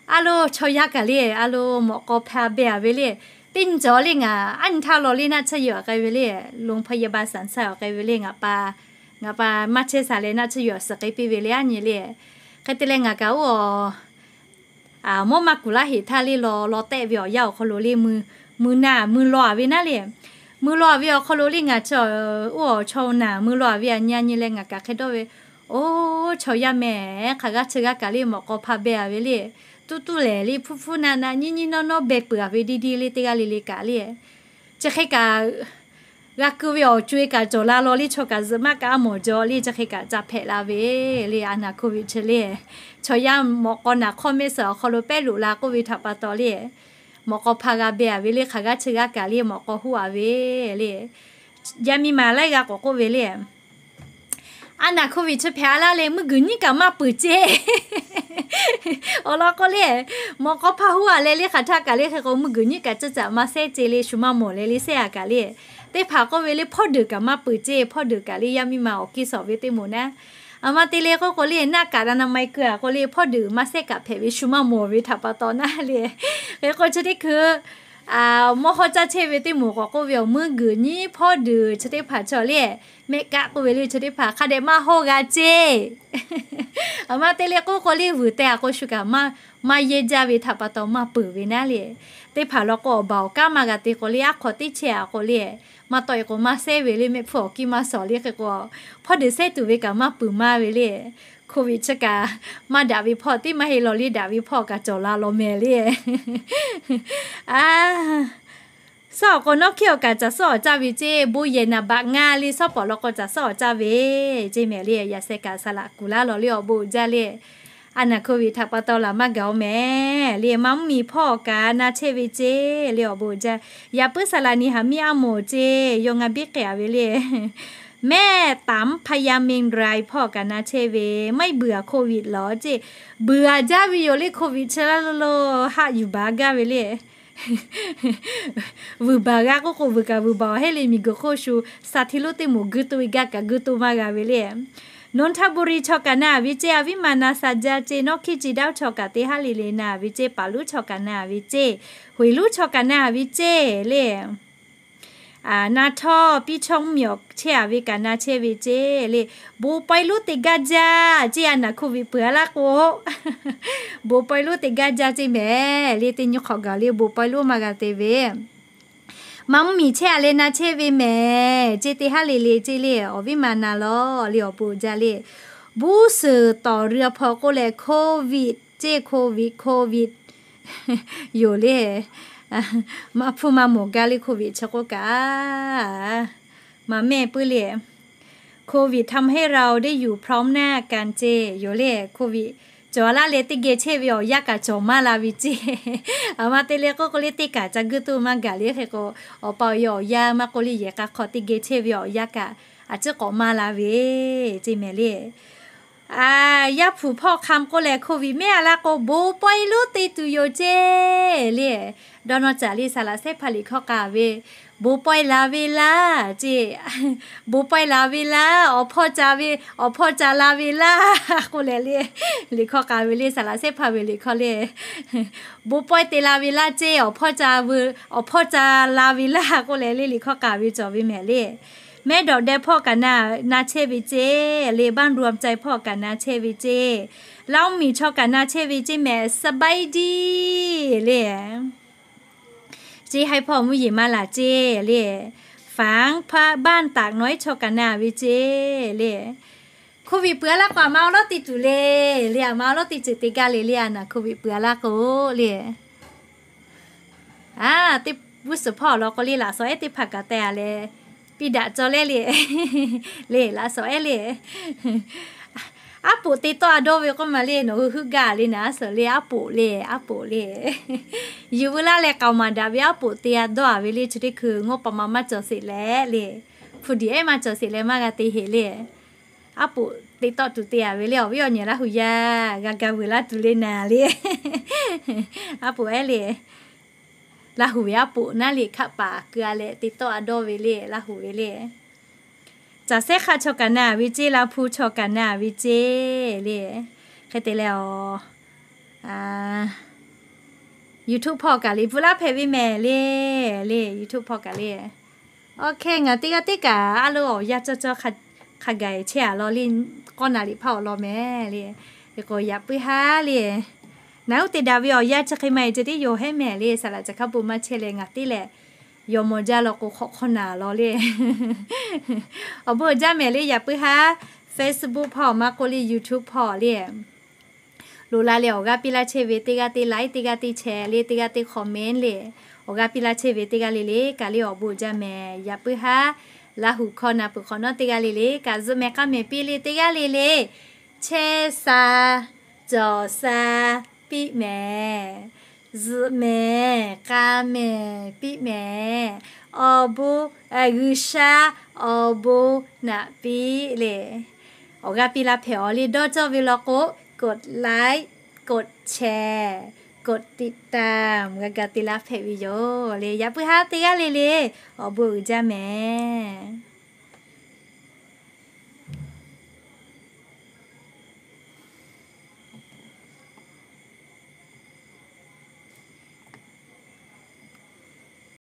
A lo, chaw yaˇ kaꞈ le, a lo, mawꞈ k'aw hpa beh a ve le. Teˇ nyi cawˬ le ngaˬ a nyi htaˇ law le naˆ tsuhˇ yaꞈ k'ai ve le, โรงพยาบาล สันทราย awˬ k'ai ve le, ngaˬ pa, ngaˬ pa maˇ chehˇ sha leh naˆ tsuhˇ yaꞈ suhˍ k'ai piˇ ve le a nyi le. Hk'e te leh ngaˬ kaꞈ oˇ mvuhˇ maˇ kuˬ laˇ heˍ htaˇ le law law tehˆ ve awˬ yanˇ awˬ hk'aw lo le, mui naˬ mui law a ve naˉ le. Mui law a ve awˬ hk'aw lo le ngaˬ chaw, oˇ chaw naˬ mui law a ve a nyi a nyi leh ngaˬ kaꞈ hk'e dawˇ ve, oˇ chaw yaˇ mehˍ, hk'aˬ g'aˇ chi g'aˇ kaꞈ le mawꞈ k'aw hpa beh a ve le. Tuˉ tuˉ lehˬ le, hpuˇ hpuˇ naˆ naˆ, nyiˇ nyiˇ nawˇ nawˇ beh peuˬ a ve deˇ deˇ le teˇ g'aˇ le le kaꞈ le. Chi hk'e kaꞈ g'a keu ve awˬ co-e kaꞈ cawˬ la law le, chaw kaꞈ zuhꞈ maˇ kaꞈ a mawˬ jaw le, chi hk'e kaꞈ ca hpehꞈ la ve le. A naˬ Covid chi le, chaw yaˇ mawꞈ k'aw naˬ hk'awˇ mehˆ suhˍ awˬ hk'aw lo pehˉ loꞈ la k'oˆ ve htaꞈ pa taw le, mawꞈ k'aw hpa g'a beh a ve le, hk'aˬ g'aˇ chi g'aˇ kaꞈ le mawꞈ k'aw huˉ a ve le. Yaˇ miˇ ma laiˉ g'aˇ k'awꞈ k'oˆ ve le, a naˬ Covid chi hpehꞈ a laˇ le, mvuhˇ g'uiˬ nyiˉ kaꞈ maˇ peuˬ ceˇ. Awˬ lawn k'o le, mawꞈ k'aw hpa huˉ a leh le hk'aˬ htaˇ kaꞈ le hk'e k'o, mvuhˇ g'uiˬ nyiˉ kaꞈ caˇ caꞈ maˇ sehˉ ceˇ le, shu maˇ mawˬ leh le sehˉ a kaꞈ le. Teˇ hpaˍ k'oˆ ve le, hpawˇ deuˬ kaꞈ maˇ peuˬ ceˇ, hpawˇ deuˬ kaꞈ le yaˇ miˇ ma awˬ kiˇ suhˍ ve teˇ moˍ naˉ. A ma te le k'oˆ k'o le, naˆ kaꞈ na na ma e keu a k'o le, hpawˇ deuˬ maˇ sehˉ kaꞈ hpehꞈ ve shu maˇ mawˬ ve htaꞈ pa taw naˉ le. Hk'e k'o chi teˇ hkui mawˇ hawˇ caˇ chehˇ ve teˇ moˍ k'awꞈ k'oˆ ve, awˬ mvuhˇ g'uiˬ nyiˉ hpawˇ deuˬ chi teˇ hpaˍ chaw le, mehˆ kaˆ k'oˆ ve le, chi teˇ hpaˍ hk'a dehꞈ maˇ hawˇ g'a ceˇ. A ma te le k'oˆ k'o le, vuiˬ teh a k'o shu kaꞈ maˇ yehˇ jaˇ ve htaꞈ pa taw maˇ peuˬ ve naˉ le. Teˇ hpaˍ law k'o awˬ baˬ awˬ kanˉ maˇ g'a te k'o le, aˉ hk'aw teˇ chehˇ a k'o le, maˇ tawˆ e k'o maˇ sehˉ ve le, mehˆ hpfuhˇ awˬ kiˇ maˇ suhˍ le hk'e k'o, hpawˇ deuˬ sehˉ tuˬ ve kaꞈ maˇ peuˬ maˇ ve le. Covid chi kaꞈ maˇ daꞈ ve hpawˇ tiˉ maˇ heˆ law le, daꞈ ve hpawˇ kaꞈ cawˬ la law mehˍ le. A, suhˉ awˬ k'o nawˉ hkiˉ awˬ kaꞈ caˬ suhˉ awˬ caˇ ve ceˇ, bon yehˬ naˍ baꞈ ngaˇ le suhˉ pawˍ law k'o caˬ suhˉ awˬ caˇ ve ceˇ mehˍ le. Yaꞈ sheh kaꞈ saˍ laꞈ kuˬ laˇ law le awˬ bon uiˍ jaˇ le. A naˬ Covid htaꞈ pa taw laˬ maˇ gaˬ oˬ mehˍ le. Maˇ mvuhˇ miˬ hpawˇ awˬ kaꞈ na chehˇ ve ceˇ le awˬ bon uiˍ jaˇ. Yaꞈ puiˉ saˍ laꞈ niˍ haˍ miˇ a moˍ ceˇ, yawˇ ngaˬ biˇ k'ai a ve le. Mehˆ taˍ mvuhˇ hpaˇ yaˇ miˇ rai hpawˇ kaꞈ na chehˇ ve, maˇ heˆ buiˬ a Covid law ceˇ, buiˬ a jaˇ ve yoˬ le Covid chi laˇ lo haˆ yuˬ baˬ gaˇ ve le. Vuiˬ baˬ g'a k'oˆ k'o vuiˬ kaꞈ vuiˬ baˬ awˬ heˆ le, miˬ guiˬ hk'oˆ shu sha hti lonˉ teˇ moˍ guiˇ toˆ ve gaˇ kaꞈ guiˇ toˆ maˇ g'a ve le. นนทบุรี chaw kaꞈ na ve ceˇ, a viˉ ma na sha jaˇ ceˇ, nawˉ hkiˉ ci daˇ chaw kaꞈ teˇ haˉ le le na ve ceˇ, paˍ lonˉ chaw kaꞈ na ve ceˇ, Huiˍ lonˉ chaw kaꞈ na ve ceˇ le. Na htawˇ piˇ chawˇ mvuhˇ miˬ awˬ chehˇ a ve kaꞈ na chehˇ ve ceˇ le. Bon pawehˇ lonˉ te gaˇ jaˇ ceˇ, a naˬ Covid peuˬ a laˇ k'o, bon pawehˇ lonˉ te gaˇ jaˇ ceˇ mehˍ le. Teˇ nyi hk'awꞈ gaˬ le bon pawehˇ lonˉ maˇ g'a te ve. Maˇ mvuhˇ miˬ chehˇ a leh na chehˇ ve mehˍ ceˇ, teˇ haˉ le le ceˇ le, awˬ viˉ ma na law le awˬ bon jaˇ le. Buˇ suhˍ tawˍ rui a hpaw k'oˆ leh Covid ceˇ, Covid, Covid yoˬ le. Maˇ hpuˇ maˇ mawˬ gaˇ le Covid chi k'oˆ kaꞈ, maˇ mehˇ puiˉ le. Covid ทำให้เราได้อยู่พร้อมหน้ากัน ceˇ yoˬ le. Covid cawˬ laˇ leh teˇ geh chehˇ ve awˬ yanˇ kaꞈ cawˬ maˇ la ve ceˇ. A ma te le k'oˆ k'o le teˇ kaꞈ ca guiˇ toˆ maˇ gaˬ le hk'e k'o, awˬ pa awˬ e awˬ yanˇ maˇ k'oˆ le yehˬ k'a hk'aw teˇ geh chehˇ ve awˬ yanˇ kaꞈ a ciˉ k'awꞈ maˇ la ve ceˇ mehˍ le. Yaˇ hpu hpawˇ hk'a k'oˆ leh Covid mehˆ a laˇ k'o bon pawehˇ lonˉ te tuˬ yoˬ ceˇ le. Dawˇ nawˇ caˍ le saˍ laꞈ sehˉ hpaˇ liꞈ hkawˇ k'a ve, bon pawehˇ la ve laˇ ceˇ, bon pawehˇ la ve laˇ, awˬ hpawˇ ca ve, awˬ hpawˇ ca la ve laˇ k'oˆ leh le, liꞈ hkawˇ k'a ve le saˍ laꞈ sehˉ hpaˇ ve liꞈ hkawˇ le. Bon pawehˇ te la ve laˇ ceˇ, awˬ hpawˇ ca, awˬ hpawˇ ca la ve laˇ k'oˆ leh le liꞈ hkawˇ k'a ve cawˬ ve mehˍ le. Mehˉ dawꞈ deh hpawˇ kaꞈ na, na chehˇ ve ceˇ le, บ้านรวมใจ hpawˇ kaꞈ na chehˇ ve ceˇ, Laˇ oˇ miˬ chaw kaꞈ na chehˇ ve ceˇ mehˍ สบายดี le. Ceˇ haiˉ hpawˇ mvuhˇ yeˬ maˇ laˬ ceˇ le. Faˍ hpaˇ บ้านตากน้อย chaw kaꞈ na ve ceˇ le. Covid peuˬ a laˇ k'o a ma awˬ lawˉ te tuˬ le, le a ma awˬ lawˉ te ceuˬ te gaˇ le le a naˬ Covid peuˬ a laˇ k'o le. A, teˇ g'uˇ suhˍ hpawˇ awˬ lawn k'o le laꞈ shawˍ ehˉ teˇ hpaˍ kaꞈ teh a leh, piˇ daꞈ cawˬ leh le, le laꞈ shawˍ ehˉ le. Aˉ poꞈ te tawˆ a dawˇ ve k'oˆ ma le, nawˬ hui heuˆ gaˇ le naˍ a suhˍ le aˉ poꞈ le, aˉ poꞈ le. Yuˬ veu laˇ leh k'aoˍ maˍ daꞈ ve aˉ poꞈ te a dawˇ a ve le chi teˇ hkui ngawˇ pa ma maˇ cawˬ sheˍ leh le, hpu diˍ ehˉ maˇ cawˬ sheˍ leh maˇ g'a te heˍ le. Aˉ poꞈ te tawˆ tuˬ te-a ve le, awˬ viˉ awˬ nyi Laˇ huˍ yaˇ g'a ga vuiˬ laˇ tuˬ le naˍ le. Aˉ poꞈ ehˉ le, Laˇ huˍ ve aˉ poꞈ naˉ le hkaˆ paˍ keu-a leh te tawˆ-a dawˇ ve le, Laˇ huˍ ve le. Caˬ sehˉ hk'aˆ chaw kaꞈ na ve ceˇ, Laˇ hpu chaw kaꞈ na ve ceˇ le. Hk'e te leh, YouTube hpawˇ kaꞈ le bvuhꞈ laˇ hpehꞈ ve mehˍ le, le YouTube hpawˇ kaꞈ le. Awˬ hk'e ngaˬ teˇ g'aˇ teˇ kaꞈ a lo awˬ yanˇ cawˇ cawˇ hk'a gaˬ chehˇ-a law le, k'awˇ naˍ riˍ hpaˇ awˬ lawn mehˍ le. Hk'e k'o yaꞈ puiˉ haˉ le, naˬ uˉ te daꞈ ve awˬ yanˇ chi hk'e maˇ heˆ ceh tiˉ yoˬ hehˉ mehˍ le. Saˍ laꞈ caˬ hkaˇ bon maˇ chehˇ leh ngaˬ teˇ leh yawˇ mawˬ jaˇ law k'o hk'awꞈ hk'awꞈ naˍ law le. Awˬ bon uiˍ jaˇ mehˍ le, yaꞈ puiˉ haˉ. Facebook hpawˇ maˇ k'oˆ le, YouTube hpawˇ le, loꞈ la leh awˬ g'aˇ piˇ laˇ chehˇ ve teˇ g'aˇ teˇ like, teˇ g'aˇ teˇ share le, teˇ g'aˇ teˇ comment le, awˬ g'aˇ piˇ laˇ chehˇ ve teˇ g'aˇ le le kaꞈ le awˬ bon uiˍ jaˇ mehˍ. Yaꞈ puiˉ haˉ Laˇ huˍ hkawˇ na peuˬ hk'awꞈ nawˉ teˇ g'aˇ le le kaꞈ zuhꞈ mehˍ k'a mehˍ piˇ le teˇ g'aˇ le le, chehˇ sha, cawˬ sha piˇ mehˍ. Zuhꞈ mehˍ k'a mehˍ piˇ mehˍ. Awˬ bon, G'uiˬsha awˬ bon naꞈ piˇ le. Awˬ g'aˇ piˇ laˇ hpehꞈ-aw le, dawˇ cawˇ ve law k'o, กดไลค์ กดแชร์ กดติดตาม g'a ga te laˇ hpehꞈ ve yoˬ le. Yaꞈ puiˉ haˉ teˇ g'aˇ le le, awˬ bon uiˍ jaˇ mehˍ.